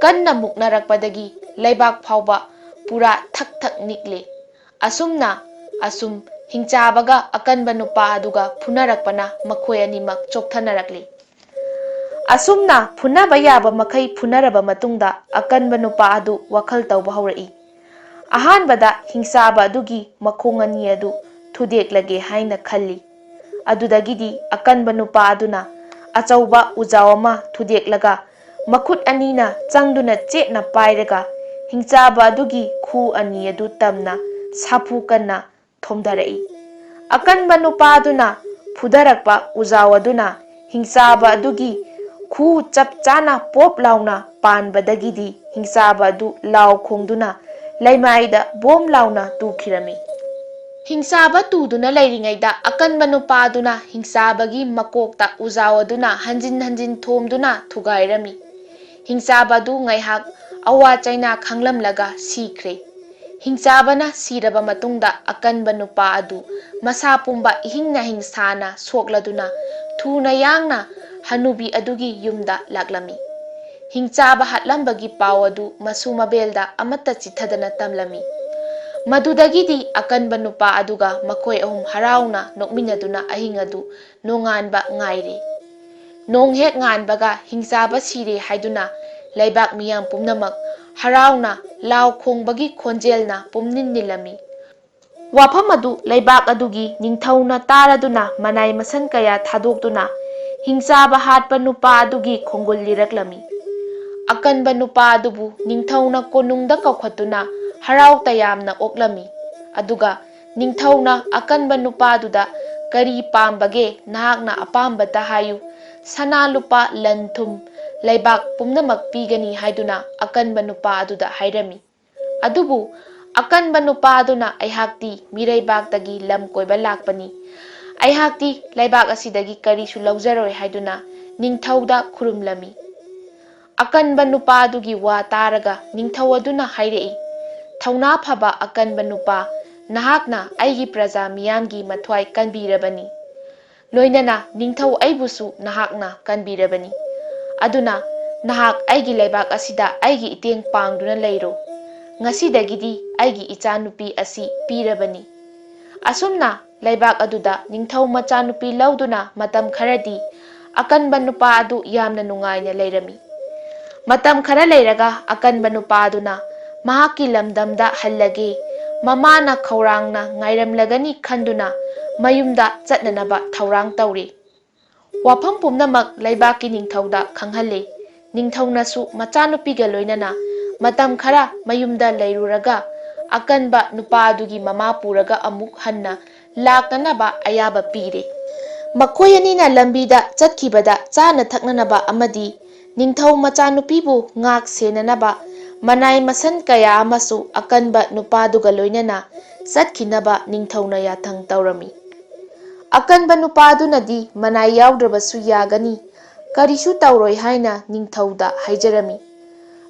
ꯀꯟꯅ ꯃꯨꯛꯅꯔꯛꯄꯗꯒꯤ ꯂꯩꯕꯥꯛ ꯐꯥꯎꯕ ꯄꯨꯔꯥ ꯊꯛ ꯊꯛ ꯅꯤꯛꯂꯦ꯫ ꯑꯁꯨꯝꯅ ꯑꯁꯨꯝ ꯍꯤꯡꯆꯥꯕꯒ ꯑꯀꯟꯕ ꯅꯨꯄꯥ ꯑꯗꯨꯒ ꯐꯨꯅꯔꯛꯄꯅ ꯃꯈꯣꯏ ꯑꯅꯤꯃꯛ ꯆꯣꯛꯊꯅꯔꯛꯂꯤ꯫ ꯑꯁꯨꯝꯅ ꯐꯨꯅꯕ ꯌꯥꯕ ꯃꯈꯩ ꯐꯨꯅꯔꯕ ꯃꯇꯨꯡꯗ ꯑꯀꯟꯕ ꯅꯨꯄꯥ ꯑꯗꯨ ꯋꯥꯈꯜ ꯇꯧꯕ ꯍꯧꯔꯛꯏ꯫ ꯑꯍꯥꯟꯕꯗ ꯍꯤꯡꯆꯥꯕ ꯑꯗꯨꯒꯤ ꯃꯈꯣꯡ ꯑꯅꯤ ꯑꯗꯨ ꯊꯨꯗꯦꯛꯂꯒꯦ ꯍꯥꯏꯅ ꯈꯜꯂꯤ꯫ ꯑꯗꯨꯗꯒꯤꯗꯤ ꯑꯀꯟꯕ ꯅꯨꯄꯥ ꯑꯗꯨꯅ ꯑꯆꯧꯕ ꯎꯖꯥꯎ ꯑꯃ ꯊꯨꯗꯦꯛꯂꯒ ꯃꯈꯨꯠ ꯑꯅꯤꯅ ꯆꯪꯗꯨꯅ ꯆꯦꯠꯅ ꯄꯥꯏꯔꯒ ꯍꯤꯡꯆꯥꯕ ꯑꯗꯨꯒꯤ ꯈꯨ ꯑꯅꯤ ꯑꯗꯨ ꯇꯝꯅ ꯁꯥꯐꯨ ꯀꯟꯅ ꯊꯣꯝꯊꯔꯛꯏ꯫ ꯑꯀꯟꯕ ꯅꯨꯄꯥꯗꯨꯅ ꯐꯨꯊꯔꯛꯄ ꯎꯖꯥꯎ ꯑꯗꯨꯅ ꯍꯤꯡꯆꯥꯕ ꯑꯗꯨꯒꯤ ꯈꯨ ꯆꯞ ꯆꯥꯅ ꯄꯣꯞ ꯂꯥꯎꯅ ꯄꯥꯟꯕꯗꯒꯤꯗꯤ ꯍꯤꯡꯆꯥꯕ ꯑꯗꯨ ꯂꯥꯎ ꯈꯣꯡꯗꯨꯅ ꯂꯩꯃꯥꯏꯗ ꯕꯣꯝ ꯂꯥꯎꯅ ꯇꯨꯈꯤꯔꯝꯃꯤ꯫ ꯍꯤꯡꯆꯥꯕ ꯇꯨꯗꯨꯅ ꯂꯩꯔꯤꯉꯩꯗ ꯑꯀꯟꯕ ꯅꯨꯄꯥꯗꯨꯅ ꯍꯤꯡꯆꯥꯕꯒꯤ ꯃꯀꯣꯛꯇ ꯎꯖꯥꯎ ꯑꯗꯨꯅ ꯍꯟꯖꯤꯟ ꯍꯟꯖꯤꯟ ꯊꯣꯝꯗꯨꯅ ꯊꯨꯒꯥꯏꯔꯝꯃꯤ꯫ ꯍꯤꯡꯆꯥꯕ ꯑꯗꯨ ꯉꯥꯏꯍꯥꯛ ꯑꯋꯥ ꯆꯩꯅꯥ ꯈꯥꯡꯂꯝꯂꯒ ꯁꯤꯈ꯭ꯔꯦ꯫ ꯍꯤꯡꯆꯥꯕꯅ ꯁꯤꯔꯕ ꯃꯇꯨꯡꯗ ꯑꯀꯟꯕ ꯅꯨꯄꯥ ꯑꯗꯨ ꯃꯁꯥ ꯄꯨꯝꯕ ꯏꯍꯤꯡ ꯅꯥꯍꯤꯡ ꯁꯥꯅ ꯁꯣꯛꯂꯗꯨꯅ ꯊꯨꯅ ꯌꯥꯡꯅ ꯍꯅꯨꯕꯤ ꯑꯗꯨꯒꯤ ꯌꯨꯝꯗ ꯂꯥꯛꯂꯝꯃꯤ꯫ ꯍꯤꯡꯆꯥꯕ ꯍꯥꯠꯂꯝꯕꯒꯤ ꯄꯥꯎ ꯑꯗꯨ ꯃꯁꯨ ꯃꯕꯦꯜꯗ ꯑꯃꯠꯇ ꯆꯤꯠꯊꯗꯅ ꯇꯝꯂꯝꯃꯤ꯫ ꯃꯗꯨꯗꯒꯤꯗꯤ ꯑꯀꯟꯕ ꯅꯨꯄꯥ ꯑꯗꯨꯒ ꯃꯈꯣꯏ ꯑꯍꯨꯝ ꯍꯔꯥꯎꯅ ꯅꯣꯛꯃꯤꯟꯅꯗꯨꯅ ꯑꯍꯤꯡ ꯑꯗꯨ ꯅꯣꯡꯉꯥꯟꯕ ꯉꯥꯏꯔꯦ꯫ ꯅꯣꯡ ꯍꯦꯛ ꯉꯥꯟꯕꯒ ꯍꯤꯡꯆꯥꯕ ꯁꯤꯔꯦ ꯍꯥꯏꯗꯨꯅ ꯂꯩꯕꯥꯛ ꯃꯤꯌꯥꯝ ꯄꯨꯝꯅꯃꯛ ꯍꯔꯥꯎꯅ ꯂꯥꯎ ꯈꯣꯡꯕꯒꯤ ꯈꯣꯟꯖꯦꯜꯅ ꯄꯨꯝꯅꯤꯜ ꯅꯤꯜꯂꯝꯃꯤ꯫ ꯋꯥꯐꯝ ꯑꯗꯨ ꯂꯩꯕꯥꯛ ꯑꯗꯨꯒꯤ ꯅꯤꯡꯊꯧꯅ ꯇꯥꯔꯗꯨꯅ ꯃꯅꯥꯏ ꯃꯁꯟ ꯀꯌꯥ ꯊꯥꯗꯣꯛꯇꯨꯅ ꯍꯤꯡꯆꯥꯕ ꯍꯥꯠꯄ ꯅꯨꯄꯥ ꯑꯗꯨꯒꯤ ꯈꯣꯡꯒꯨꯜ ꯂꯤꯔꯛꯂꯝꯃꯤ꯫ ꯑꯀꯟꯕ ꯅꯨꯄꯥ ꯑꯗꯨꯕꯨ ꯅꯤꯡꯊꯧꯅ ꯀꯣꯅꯨꯡꯗ ꯀꯧꯈꯠꯇꯨꯅ ꯍꯔꯥꯎ ꯇꯌꯥꯝꯅ ꯑꯣꯛꯂꯝꯃꯤ꯫ ꯑꯗꯨꯒ ꯅꯤꯡꯊꯧꯅ ꯑꯀꯟꯕ ꯅꯨꯄꯥꯗꯨꯗ "ꯀꯔꯤ ꯄꯥꯝꯕꯒꯦ? ꯅꯍꯥꯛꯅ ꯑꯄꯥꯝꯕꯇ ꯍꯥꯏꯌꯨ꯫ ꯁꯅꯥ ꯂꯨꯄꯥ, ꯂꯟ ꯊꯨꯝ, ꯂꯩꯕꯥꯛ ꯄꯨꯝꯅꯃꯛ ꯄꯤꯒꯅꯤ" ꯍꯥꯏꯗꯨꯅ ꯑꯀꯟꯕ ꯅꯨꯄꯥ ꯑꯗꯨꯗ ꯍꯥꯏꯔꯝꯃꯤ꯫ ꯑꯗꯨꯕꯨ ꯑꯀꯟꯕ ꯅꯨꯄꯥ ꯑꯗꯨꯅ, "ꯑꯩꯍꯥꯛꯇꯤ ꯃꯤꯔꯩꯕꯥꯛꯇꯒꯤ ꯂꯝ ꯀꯣꯏꯕ ꯂꯥꯛꯄꯅꯤ꯫ ꯑꯩꯍꯥꯛꯇꯤ ꯂꯩꯕꯥꯛ ꯑꯁꯤꯗꯒꯤ ꯀꯔꯤꯁꯨ ꯂꯧꯖꯔꯣꯏ" ꯍꯥꯏꯗꯨꯅ ꯅꯤꯡꯊꯧꯗ ꯈꯨꯔꯨꯝꯂꯝꯃꯤ꯫ ꯑꯀꯟꯕ ꯅꯨꯄꯥ ꯑꯗꯨꯒꯤ ꯋꯥ ꯇꯥꯔꯒ ꯅꯤꯡꯊꯧ ꯑꯗꯨꯅ ꯍꯥꯏꯔꯛꯏ, "ꯊꯧꯅꯥ ꯐꯕ ꯑꯀꯟꯕ ꯅꯨꯄꯥ, ꯅꯍꯥꯛꯅ ꯑꯩꯒꯤ ꯄ꯭ꯔꯖꯥ ꯃꯤꯌꯥꯝꯒꯤ ꯃꯊ꯭ꯋꯥꯏ ꯀꯟꯕꯤꯔꯕꯅꯤ꯫ ꯂꯣꯏꯅꯅ ꯅꯤꯡꯊꯧ ꯑꯩꯕꯨꯁꯨ ꯅꯍꯥꯛꯅ ꯀꯟꯕꯤꯔꯕꯅꯤ꯫ ꯑꯗꯨꯅ ꯅꯍꯥꯛ ꯑꯩꯒꯤ ꯂꯩꯕꯥꯛ ꯑꯁꯤꯗ ꯑꯩꯒꯤ ꯏꯇꯦꯡ ꯄꯥꯡꯗꯨꯅ ꯂꯩꯔꯣ꯫ ꯉꯁꯤꯗꯒꯤꯗꯤ ꯑꯩꯒꯤ ꯏꯆꯥꯅꯨꯄꯤ ꯑꯁꯤ ꯄꯤꯔꯕꯅꯤ꯫" ꯑꯁꯨꯝꯅ ꯂꯩꯕꯥꯛ ꯑꯗꯨꯗ ꯅꯤꯡꯊꯧ ꯃꯆꯥꯅꯨꯄꯤ ꯂꯧꯗꯨꯅ ꯃꯇꯝ ꯈꯔꯗꯤ ꯑꯀꯟꯕ ꯅꯨꯄꯥ ꯑꯗꯨ ꯌꯥꯝꯅ ꯅꯨꯡꯉꯥꯏꯅ ꯂꯩꯔꯝꯃꯤ꯫ ꯃꯇꯝ ꯈꯔ ꯂꯩꯔꯒ ꯑꯀꯟꯕ ꯅꯨꯄꯥ ꯑꯗꯨꯅ ꯃꯍꯥꯛꯀꯤ ꯂꯝꯗꯝꯗ ꯍꯜꯂꯒꯦ, ꯃꯃꯥꯅ ꯈꯧꯔꯥꯡꯅ ꯉꯥꯏꯔꯝꯂꯒꯅꯤ ꯈꯟꯗꯨꯅ ꯃꯌꯨꯝꯗ ꯆꯠꯅꯅꯕ ꯊꯧꯔꯥꯡ ꯇꯧꯔꯤ꯫ ꯋꯥꯐꯝ ꯄꯨꯝꯅꯃꯛ ꯂꯩꯕꯥꯛꯀꯤ ꯅꯤꯡꯊꯧꯗ ꯈꯪꯍꯜꯂꯤ꯫ ꯅꯤꯡꯊꯧꯅꯁꯨ ꯃꯆꯥꯅꯨꯄꯤꯒ ꯂꯣꯏꯅꯅ ꯃꯇꯝ ꯈꯔ ꯃꯌꯨꯝꯗ ꯂꯩꯔꯨꯔꯒ ꯑꯀꯟꯕ ꯅꯨꯄꯥ ꯑꯗꯨꯒꯤ ꯃꯃꯥ ꯄꯨꯔꯒ ꯑꯃꯨꯛ ꯍꯟꯅ ꯂꯥꯛꯅꯅꯕ ꯑꯌꯥꯕ ꯄꯤꯔꯦ꯫ ꯃꯈꯣꯏ ꯑꯅꯤꯅ ꯂꯝꯕꯤꯗ ꯆꯠꯈꯤꯕꯗ ꯆꯥꯅ ꯊꯛꯅꯅꯕ ꯑꯃꯗꯤ ꯅꯤꯡꯊꯧ ꯃꯆꯥꯅꯨꯄꯤꯕꯨ ꯉꯥꯛ ꯁꯦꯟꯅꯅꯕ ꯃꯅꯥꯏ ꯃꯁꯟ ꯀꯌꯥ ꯑꯃꯁꯨ ꯑꯀꯟꯕ ꯅꯨꯄꯥꯗꯨꯒ ꯂꯣꯏꯅꯅ ꯆꯠꯈꯤꯅꯕ ꯅꯤꯡꯊꯧꯅ ꯌꯥꯊꯪ ꯇꯧꯔꯝꯃꯤ꯫ ꯑꯀꯟꯕ ꯅꯨꯄꯥꯗꯨꯅꯗꯤ ꯃꯅꯥꯏ ꯌꯥꯎꯗ꯭ꯔꯕꯁꯨ ꯌꯥꯒꯅꯤ, ꯀꯔꯤꯁꯨ ꯇꯧꯔꯣꯏ ꯍꯥꯏꯅ ꯅꯤꯡꯊꯧꯗ ꯍꯥꯏꯖꯔꯝꯃꯤ꯫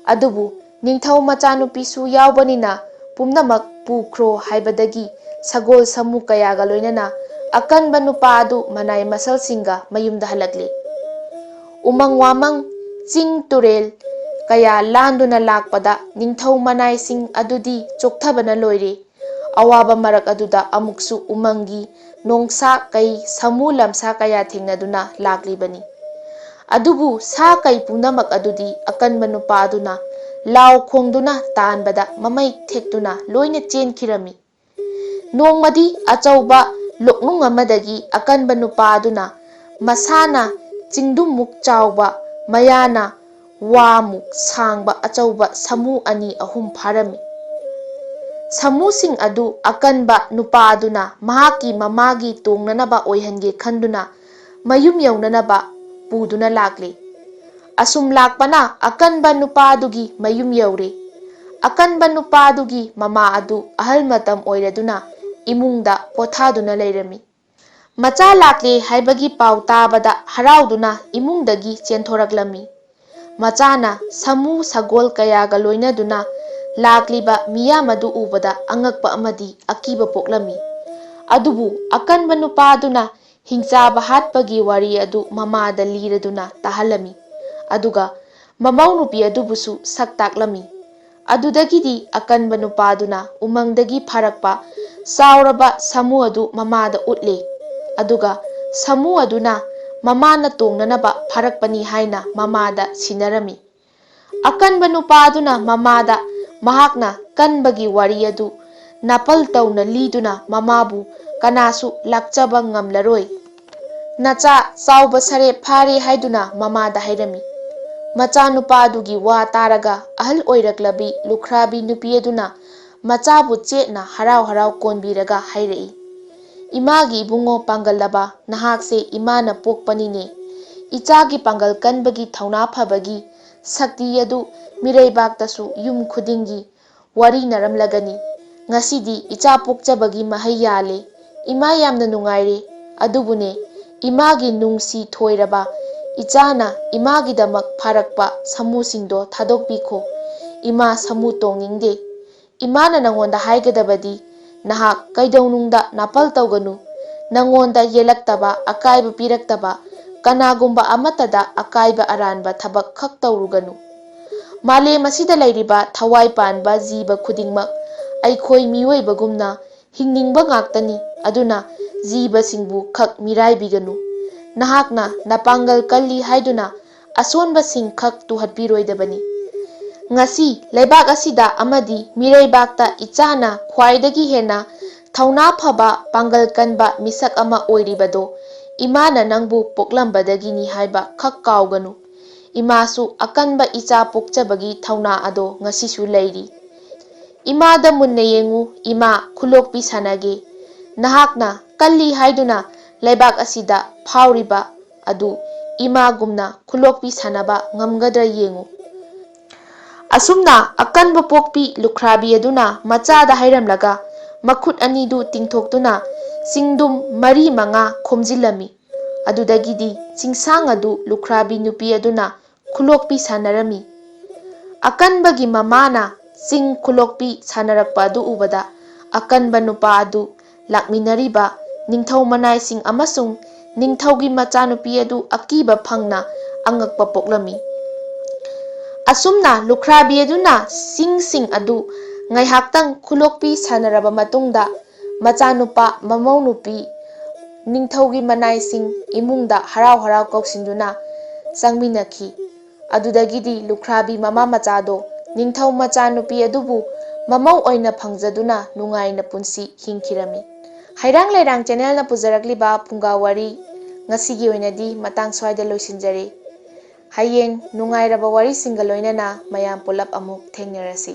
ꯑꯗꯨꯕꯨ ꯅꯤꯡꯊꯧ ꯃꯆꯥꯅꯨꯄꯤꯁꯨ ꯌꯥꯎꯕꯅꯤꯅ ꯄꯨꯝꯅꯃꯛ ꯄꯨꯈ꯭ꯔꯣ ꯍꯥꯏꯕꯗꯒꯤ ꯁꯒꯣꯜ ꯁꯃꯨ ꯀꯌꯥꯒ ꯂꯣꯏꯅꯅ ꯑꯀꯟꯕ ꯅꯨꯄꯥ ꯑꯗꯨ ꯃꯅꯥꯏ ꯃꯁꯜꯁꯤꯡꯒ ꯃꯌꯨꯝꯗ ꯍꯜꯂꯛꯂꯤ꯫ ꯎꯃꯪ ꯋꯥꯃꯪ, ꯆꯤꯡ ꯇꯨꯔꯦꯜ ꯀꯌꯥ ꯂꯥꯟꯗꯨꯅ ꯂꯥꯛꯄꯗ ꯅꯤꯡꯊꯧ ꯃꯅꯥꯏꯁꯤꯡ ꯑꯗꯨꯗꯤ ꯆꯣꯛꯊꯕꯅ ꯂꯣꯏꯔꯦ꯫ ꯑꯋꯥꯕ ꯃꯔꯛ ꯑꯗꯨꯗ ꯑꯃꯨꯛꯁꯨ ꯎꯃꯪꯒꯤ ꯅꯣꯡꯁꯥ ꯀꯩ, ꯁꯥꯃꯨ ꯂꯝꯁꯥ ꯀꯌꯥ ꯊꯦꯡꯅꯗꯨꯅ ꯂꯥꯛꯂꯤꯕꯅꯤ꯫ ꯑꯗꯨꯕꯨ ꯁꯥ ꯀꯩ ꯄꯨꯝꯅꯃꯛ ꯑꯗꯨꯗꯤ ꯑꯀꯟꯕ ꯅꯨꯄꯥ ꯑꯗꯨꯅ ꯂꯥꯎ ꯈꯣꯡꯗꯨꯅ ꯇꯥꯟꯕꯗ ꯃꯃꯩ ꯊꯦꯛꯇꯨꯅ ꯂꯣꯏꯅ ꯆꯦꯟꯈꯤꯔꯝꯃꯤ꯫ ꯅꯣꯡꯃꯗꯤ ꯑꯆꯧꯕ ꯂꯣꯛꯅꯨꯡ ꯑꯃꯗꯒꯤ ꯑꯀꯟꯕ ꯅꯨꯄꯥ ꯑꯗꯨꯅ ꯃꯁꯥꯅ ꯆꯤꯡꯗꯨꯝꯃꯨꯛ ꯆꯥꯎꯕ, ꯃꯌꯥꯅ ꯋꯥꯃꯨꯛ ꯁꯥꯡꯕ ꯑꯆꯧꯕ ꯁꯥꯃꯨ ꯑꯅꯤ ꯑꯍꯨꯝ ꯐꯥꯔꯝꯃꯤ꯫ ꯁꯥꯃꯨꯁꯤꯡ ꯑꯗꯨ ꯑꯀꯟꯕ ꯅꯨꯄꯥ ꯑꯗꯨꯅ ꯃꯍꯥꯛꯀꯤ ꯃꯃꯥꯒꯤ ꯇꯣꯡꯅꯅꯕ ꯑꯣꯏꯍꯟꯒꯦ ꯈꯟꯗꯨꯅ ꯃꯌꯨꯝ ꯌꯧꯅꯅꯕ ꯄꯨꯗꯨꯅ ꯂꯥꯛꯂꯤ꯫ ꯑꯁꯨꯝ ꯂꯥꯛꯄꯅ ꯑꯀꯟꯕ ꯅꯨꯄꯥꯗꯨꯒꯤ ꯃꯌꯨꯝ ꯌꯧꯔꯦ꯫ ꯑꯀꯟꯕ ꯅꯨꯄꯥꯗꯨꯒꯤ ꯃꯃꯥ ꯑꯗꯨ ꯑꯍꯜ ꯃꯇꯝ ꯑꯣꯏꯔꯗꯨꯅ ꯏꯃꯨꯡꯗ ꯄꯣꯊꯥꯗꯨꯅ ꯂꯩꯔꯝꯃꯤ꯫ ꯃꯆꯥ ꯂꯥꯛꯂꯦ ꯍꯥꯏꯕꯒꯤ ꯄꯥꯎ ꯇꯥꯕꯗ ꯍꯔꯥꯎꯗꯨꯅ ꯏꯃꯨꯡꯗꯒꯤ ꯆꯦꯟꯊꯣꯔꯛꯂꯝꯃꯤ꯫ ꯃꯆꯥꯅ ꯁꯥꯃꯨ ꯁꯒꯣꯜ ꯀꯌꯥꯒ ꯂꯣꯏꯅꯗꯨꯅ ꯂꯥꯛꯂꯤꯕ ꯃꯤꯌꯥꯝ ꯑꯗꯨ ꯎꯕꯗ ꯑꯉꯛꯄ ꯑꯃꯗꯤ ꯑꯀꯤꯕ ꯄꯣꯛꯂꯝꯃꯤ꯫ ꯑꯗꯨꯕꯨ ꯑꯀꯟꯕ ꯅꯨꯄꯥꯗꯨꯅ ꯍꯤꯡꯆꯥꯕ ꯍꯥꯠꯄꯒꯤ ꯋꯥꯔꯤ ꯑꯗꯨ ꯃꯃꯥꯗ ꯂꯤꯔꯗꯨꯅ ꯇꯥꯍꯜꯂꯝꯃꯤ꯫ ꯑꯗꯨꯒ ꯃꯃꯧ ꯅꯨꯄꯤ ꯑꯗꯨꯕꯨꯁꯨ ꯁꯛ ꯇꯥꯛꯂꯝꯃꯤ꯫ ꯑꯗꯨꯗꯒꯤꯗꯤ ꯑꯀꯟꯕ ꯅꯨꯄꯥꯗꯨꯅ ꯎꯃꯪꯗꯒꯤ ꯐꯥꯔꯛꯄ ꯆꯥꯎꯔꯕ ꯁꯥꯃꯨ ꯑꯗꯨ ꯃꯃꯥꯗ ꯎꯠꯂꯦ꯫ ꯑꯗꯨꯒ ꯁꯥꯃꯨ ꯑꯗꯨꯅ ꯃꯃꯥꯅ ꯇꯣꯡꯅꯅꯕ ꯐꯥꯔꯛꯄꯅꯤ ꯍꯥꯏꯅ ꯃꯃꯥꯗ ꯁꯤꯟꯅꯔꯝꯃꯤ꯫ ꯑꯀꯟꯕ ꯅꯨꯄꯥꯗꯨꯅ ꯃꯃꯥꯗ ꯃꯍꯥꯛꯅ ꯀꯟꯕꯒꯤ ꯋꯥꯔꯤ ꯑꯗꯨ ꯅꯥꯄꯜ ꯇꯧꯅ ꯂꯤꯗꯨꯅ ꯃꯃꯥꯕꯨ ꯀꯅꯥꯁꯨ ꯂꯥꯛꯆꯕ ꯉꯝꯂꯔꯣꯏ꯫ ꯅꯆꯥ ꯆꯥꯎꯕ ꯁꯔꯦꯞ ꯐꯥꯔꯦ ꯍꯥꯏꯗꯨꯅ ꯃꯃꯥꯗ ꯍꯥꯏꯔꯝꯃꯤ꯫ ꯃꯆꯥꯅꯨꯄꯥꯗꯨꯒꯤ ꯋꯥ ꯇꯥꯔꯒ ꯑꯍꯜ ꯑꯣꯏꯔꯛꯂꯕꯤ ꯂꯨꯈ꯭ꯔꯥꯕꯤ ꯅꯨꯄꯤ ꯑꯗꯨꯅ ꯃꯆꯥꯕꯨ ꯆꯦꯠꯅ ꯍꯔꯥꯎ ꯍꯔꯥꯎ ꯀꯣꯟꯕꯤꯔꯒ ꯍꯥꯏꯔꯛꯏ, "ꯏꯃꯥꯒꯤ ꯏꯕꯨꯡꯉꯣ ꯄꯥꯡꯒꯜꯂꯕ, ꯅꯍꯥꯛꯁꯦ ꯏꯃꯥꯅ ꯄꯣꯛꯄꯅꯤꯅꯦ꯫ ꯏꯆꯥꯒꯤ ꯄꯥꯡꯒꯜ ꯀꯟꯕꯒꯤ ꯊꯧꯅꯥ ꯐꯕꯒꯤ ꯁꯛꯇꯤ ꯑꯗꯨ ꯃꯤꯔꯩꯕꯥꯛꯇꯁꯨ ꯌꯨꯝ ꯈꯨꯗꯤꯡꯒꯤ ꯋꯥꯔꯤꯅꯔꯝꯂꯒꯅꯤ꯫ ꯉꯁꯤꯗꯤ ꯏꯆꯥ ꯄꯣꯛꯆꯕꯒꯤ ꯃꯍꯩ ꯌꯥꯜꯂꯦ꯫ ꯏꯃꯥ ꯌꯥꯝꯅ ꯅꯨꯡꯉꯥꯏꯔꯦ꯫ ꯑꯗꯨꯕꯨꯅꯦ, ꯏꯃꯥꯒꯤ ꯅꯨꯡꯁꯤ ꯊꯣꯏꯔꯕ ꯏꯆꯥꯅ ꯏꯃꯥꯒꯤꯗꯃꯛ ꯐꯥꯔꯛꯄ ꯁꯥꯃꯨꯁꯤꯡꯗꯣ ꯊꯥꯗꯣꯛꯄꯤꯈꯣ꯫ ꯏꯃꯥ ꯁꯥꯃꯨ ꯇꯣꯡꯅꯤꯡꯗꯦ꯫ ꯏꯃꯥꯅ ꯅꯉꯣꯟꯗ ꯍꯥꯏꯒꯗꯕꯗꯤ, ꯅꯍꯥꯛ ꯀꯩꯗꯧꯅꯨꯡꯗ ꯅꯥꯄꯜ ꯇꯧꯒꯅꯨ꯫ ꯅꯉꯣꯟꯗ ꯌꯦꯜꯂꯛꯇꯕ, ꯑꯀꯥꯏꯕ ꯄꯤꯔꯛꯇꯕ, ꯀꯅꯥꯒꯨꯝꯕ ꯑꯃꯠꯇꯗ ꯑꯀꯥꯏꯕ ꯑꯔꯥꯟꯕ ꯊꯕꯛ ꯈꯛ ꯇꯧꯔꯨꯒꯅꯨ꯫ ꯃꯥꯂꯦꯝ ꯑꯁꯤꯗ ꯂꯩꯔꯤꯕ ꯊꯋꯥꯏ ꯄꯥꯟꯕ ꯖꯤꯕ ꯈꯨꯗꯤꯡꯃꯛ ꯑꯩꯈꯣꯏ ꯃꯤꯑꯣꯏꯕꯒꯨꯝꯅ ꯍꯤꯡꯅꯤꯡꯕ ꯉꯥꯛꯇꯅꯤ꯫ ꯑꯗꯨꯅ ꯖꯤꯕꯁꯤꯡꯕꯨ ꯈꯛ ꯃꯤꯔꯥꯏꯕꯤꯒꯅꯨ꯫ ꯅꯍꯥꯛꯅ ꯅꯄꯥꯡꯒꯜ ꯀꯜꯂꯤ ꯍꯥꯏꯗꯨꯅ ꯑꯁꯣꯟꯕꯁꯤꯡ ꯈꯛ ꯇꯨꯍꯠꯄꯤꯔꯣꯏꯗꯕꯅꯤ꯫ ꯉꯁꯤ ꯂꯩꯕꯥꯛ ꯑꯁꯤꯗ ꯑꯃꯗꯤ ꯃꯤꯔꯩꯕꯥꯛꯇ ꯏꯆꯥꯅ ꯈ꯭ꯋꯥꯏꯗꯒꯤ ꯍꯦꯟꯅ ꯊꯧꯅꯥ ꯐꯕ, ꯄꯥꯡꯒꯜ ꯀꯟꯕ ꯃꯤꯁꯛ ꯑꯃ ꯑꯣꯏꯔꯤꯕꯗꯣ ꯏꯃꯥꯅ ꯅꯪꯕꯨ ꯄꯣꯛꯂꯝꯕꯗꯒꯤꯅꯤ ꯍꯥꯏꯕ ꯈꯛ ꯀꯥꯎꯒꯅꯨ꯫ ꯏꯃꯥꯁꯨ ꯑꯀꯟꯕ ꯏꯆꯥ ꯄꯣꯛꯆꯕꯒꯤ ꯊꯧꯅꯥ ꯑꯗꯣ ꯉꯁꯤꯁꯨ ꯂꯩꯔꯤ꯫ ꯏꯃꯥꯗ ꯃꯨꯟꯅ ꯌꯦꯡꯉꯨ, ꯏꯃꯥ ꯈꯨꯂꯣꯛꯄꯤ ꯁꯥꯟꯅꯒꯦ꯫ ꯅꯍꯥꯛꯅ ꯀꯜꯂꯤ ꯍꯥꯏꯗꯨꯅ ꯂꯩꯕꯥꯛ ꯑꯁꯤꯗ ꯐꯥꯎꯔꯤꯕ ꯑꯗꯨ ꯏꯃꯥꯒꯨꯝꯅ ꯈꯨꯂꯣꯛꯄꯤ ꯁꯥꯟꯅꯕ ꯉꯝꯒꯗ꯭ꯔꯥ ꯌꯦꯡꯉꯨ꯫ ꯑꯁꯨꯝꯅ ꯑꯀꯟꯕ ꯄꯣꯛꯄꯤ ꯂꯨꯈ꯭ꯔꯥꯕꯤ ꯑꯗꯨꯅ ꯃꯆꯥꯗ ꯍꯥꯏꯔꯝꯂꯒ ꯃꯈꯨꯠ ꯑꯅꯤꯗꯨ ꯇꯤꯡꯊꯣꯛꯇꯨꯅ ꯆꯤꯡꯗꯨꯝ ꯃꯔꯤ ꯃꯉꯥ ꯈꯣꯝꯖꯤꯜꯂꯝꯃꯤ꯫ ꯑꯗꯨꯗꯒꯤꯗꯤ ꯆꯤꯡꯁꯥꯡ ꯑꯗꯨ ꯂꯨꯈ꯭ꯔꯥꯕꯤ ꯅꯨꯄꯤ ꯑꯗꯨꯅ ꯈꯨꯂꯣꯛꯄꯤ ꯁꯥꯟꯅꯔꯝꯃꯤ꯫ ꯑꯀꯟꯕꯒꯤ ꯃꯃꯥꯅ ꯆꯤꯡ ꯈꯨꯂꯣꯛꯄꯤ ꯁꯥꯟꯅꯔꯛꯄ ꯑꯗꯨ ꯎꯕꯗ ꯑꯀꯟꯕ ꯅꯨꯄꯥ ꯑꯗꯨ ꯂꯥꯛꯃꯤꯟꯅꯔꯤꯕ ꯅꯤꯡꯊꯧ ꯃꯅꯥꯏꯁꯤꯡ ꯑꯃꯁꯨꯡ ꯅꯤꯡꯊꯧꯒꯤ ꯃꯆꯥꯅꯨꯄꯤ ꯑꯗꯨ ꯑꯀꯤꯕ ꯐꯪꯅ ꯑꯉꯛꯄ ꯄꯣꯛꯂꯝꯃꯤ꯫ ꯑꯁꯨꯝꯅ ꯂꯨꯈ꯭ꯔꯥꯕꯤ ꯑꯗꯨꯅ ꯆꯤꯡꯁꯤꯡ ꯑꯗꯨ ꯉꯥꯏꯍꯥꯛꯇꯪ ꯈꯨꯂꯣꯛꯄꯤ ꯁꯥꯟꯅꯔꯕ ꯃꯇꯨꯡꯗ ꯃꯆꯥꯅꯨꯄꯥ ꯃꯃꯧ ꯅꯨꯄꯤ ꯅꯤꯡꯊꯧꯒꯤ ꯃꯅꯥꯏꯁꯤꯡ ꯏꯃꯨꯡꯗ ꯍꯔꯥꯎ ꯍꯔꯥꯎ ꯀꯧꯁꯤꯟꯗꯨꯅ ꯆꯪꯃꯤꯟꯅꯈꯤ꯫ ꯑꯗꯨꯗꯒꯤꯗꯤ ꯂꯨꯈ꯭ꯔꯥꯕꯤ ꯃꯃꯥ ꯃꯆꯥꯗꯣ ꯅꯤꯡꯊꯧ ꯃꯆꯥꯅꯨꯄꯤ ꯑꯗꯨꯕꯨ ꯃꯃꯧ ꯑꯣꯏꯅ ꯐꯪꯖꯗꯨꯅ ꯅꯨꯡꯉꯥꯏꯅ ꯄꯨꯟꯁꯤ ꯍꯤꯡꯈꯤꯔꯝꯃꯤ꯫ ꯍꯩꯔꯥꯡ ꯂꯩꯔꯥꯡ ꯆꯦꯅꯦꯜꯅ ꯄꯨꯖꯔꯛꯂꯤꯕ ꯐꯨꯡꯒꯥ ꯋꯥꯔꯤ ꯉꯁꯤꯒꯤ ꯑꯣꯏꯅꯗꯤ ꯃꯇꯥꯡ ꯁ꯭ꯋꯥꯏꯗ ꯂꯣꯏꯁꯤꯟꯖꯔꯦ꯫ ꯍꯌꯦꯡ ꯅꯨꯡꯉꯥꯏꯔꯕ ꯋꯥꯔꯤꯁꯤꯡꯒ ꯂꯣꯏꯅꯅ ꯃꯌꯥꯝ ꯄꯨꯂꯞ ꯑꯃꯨꯛ ꯊꯦꯡꯅꯔꯁꯤ꯫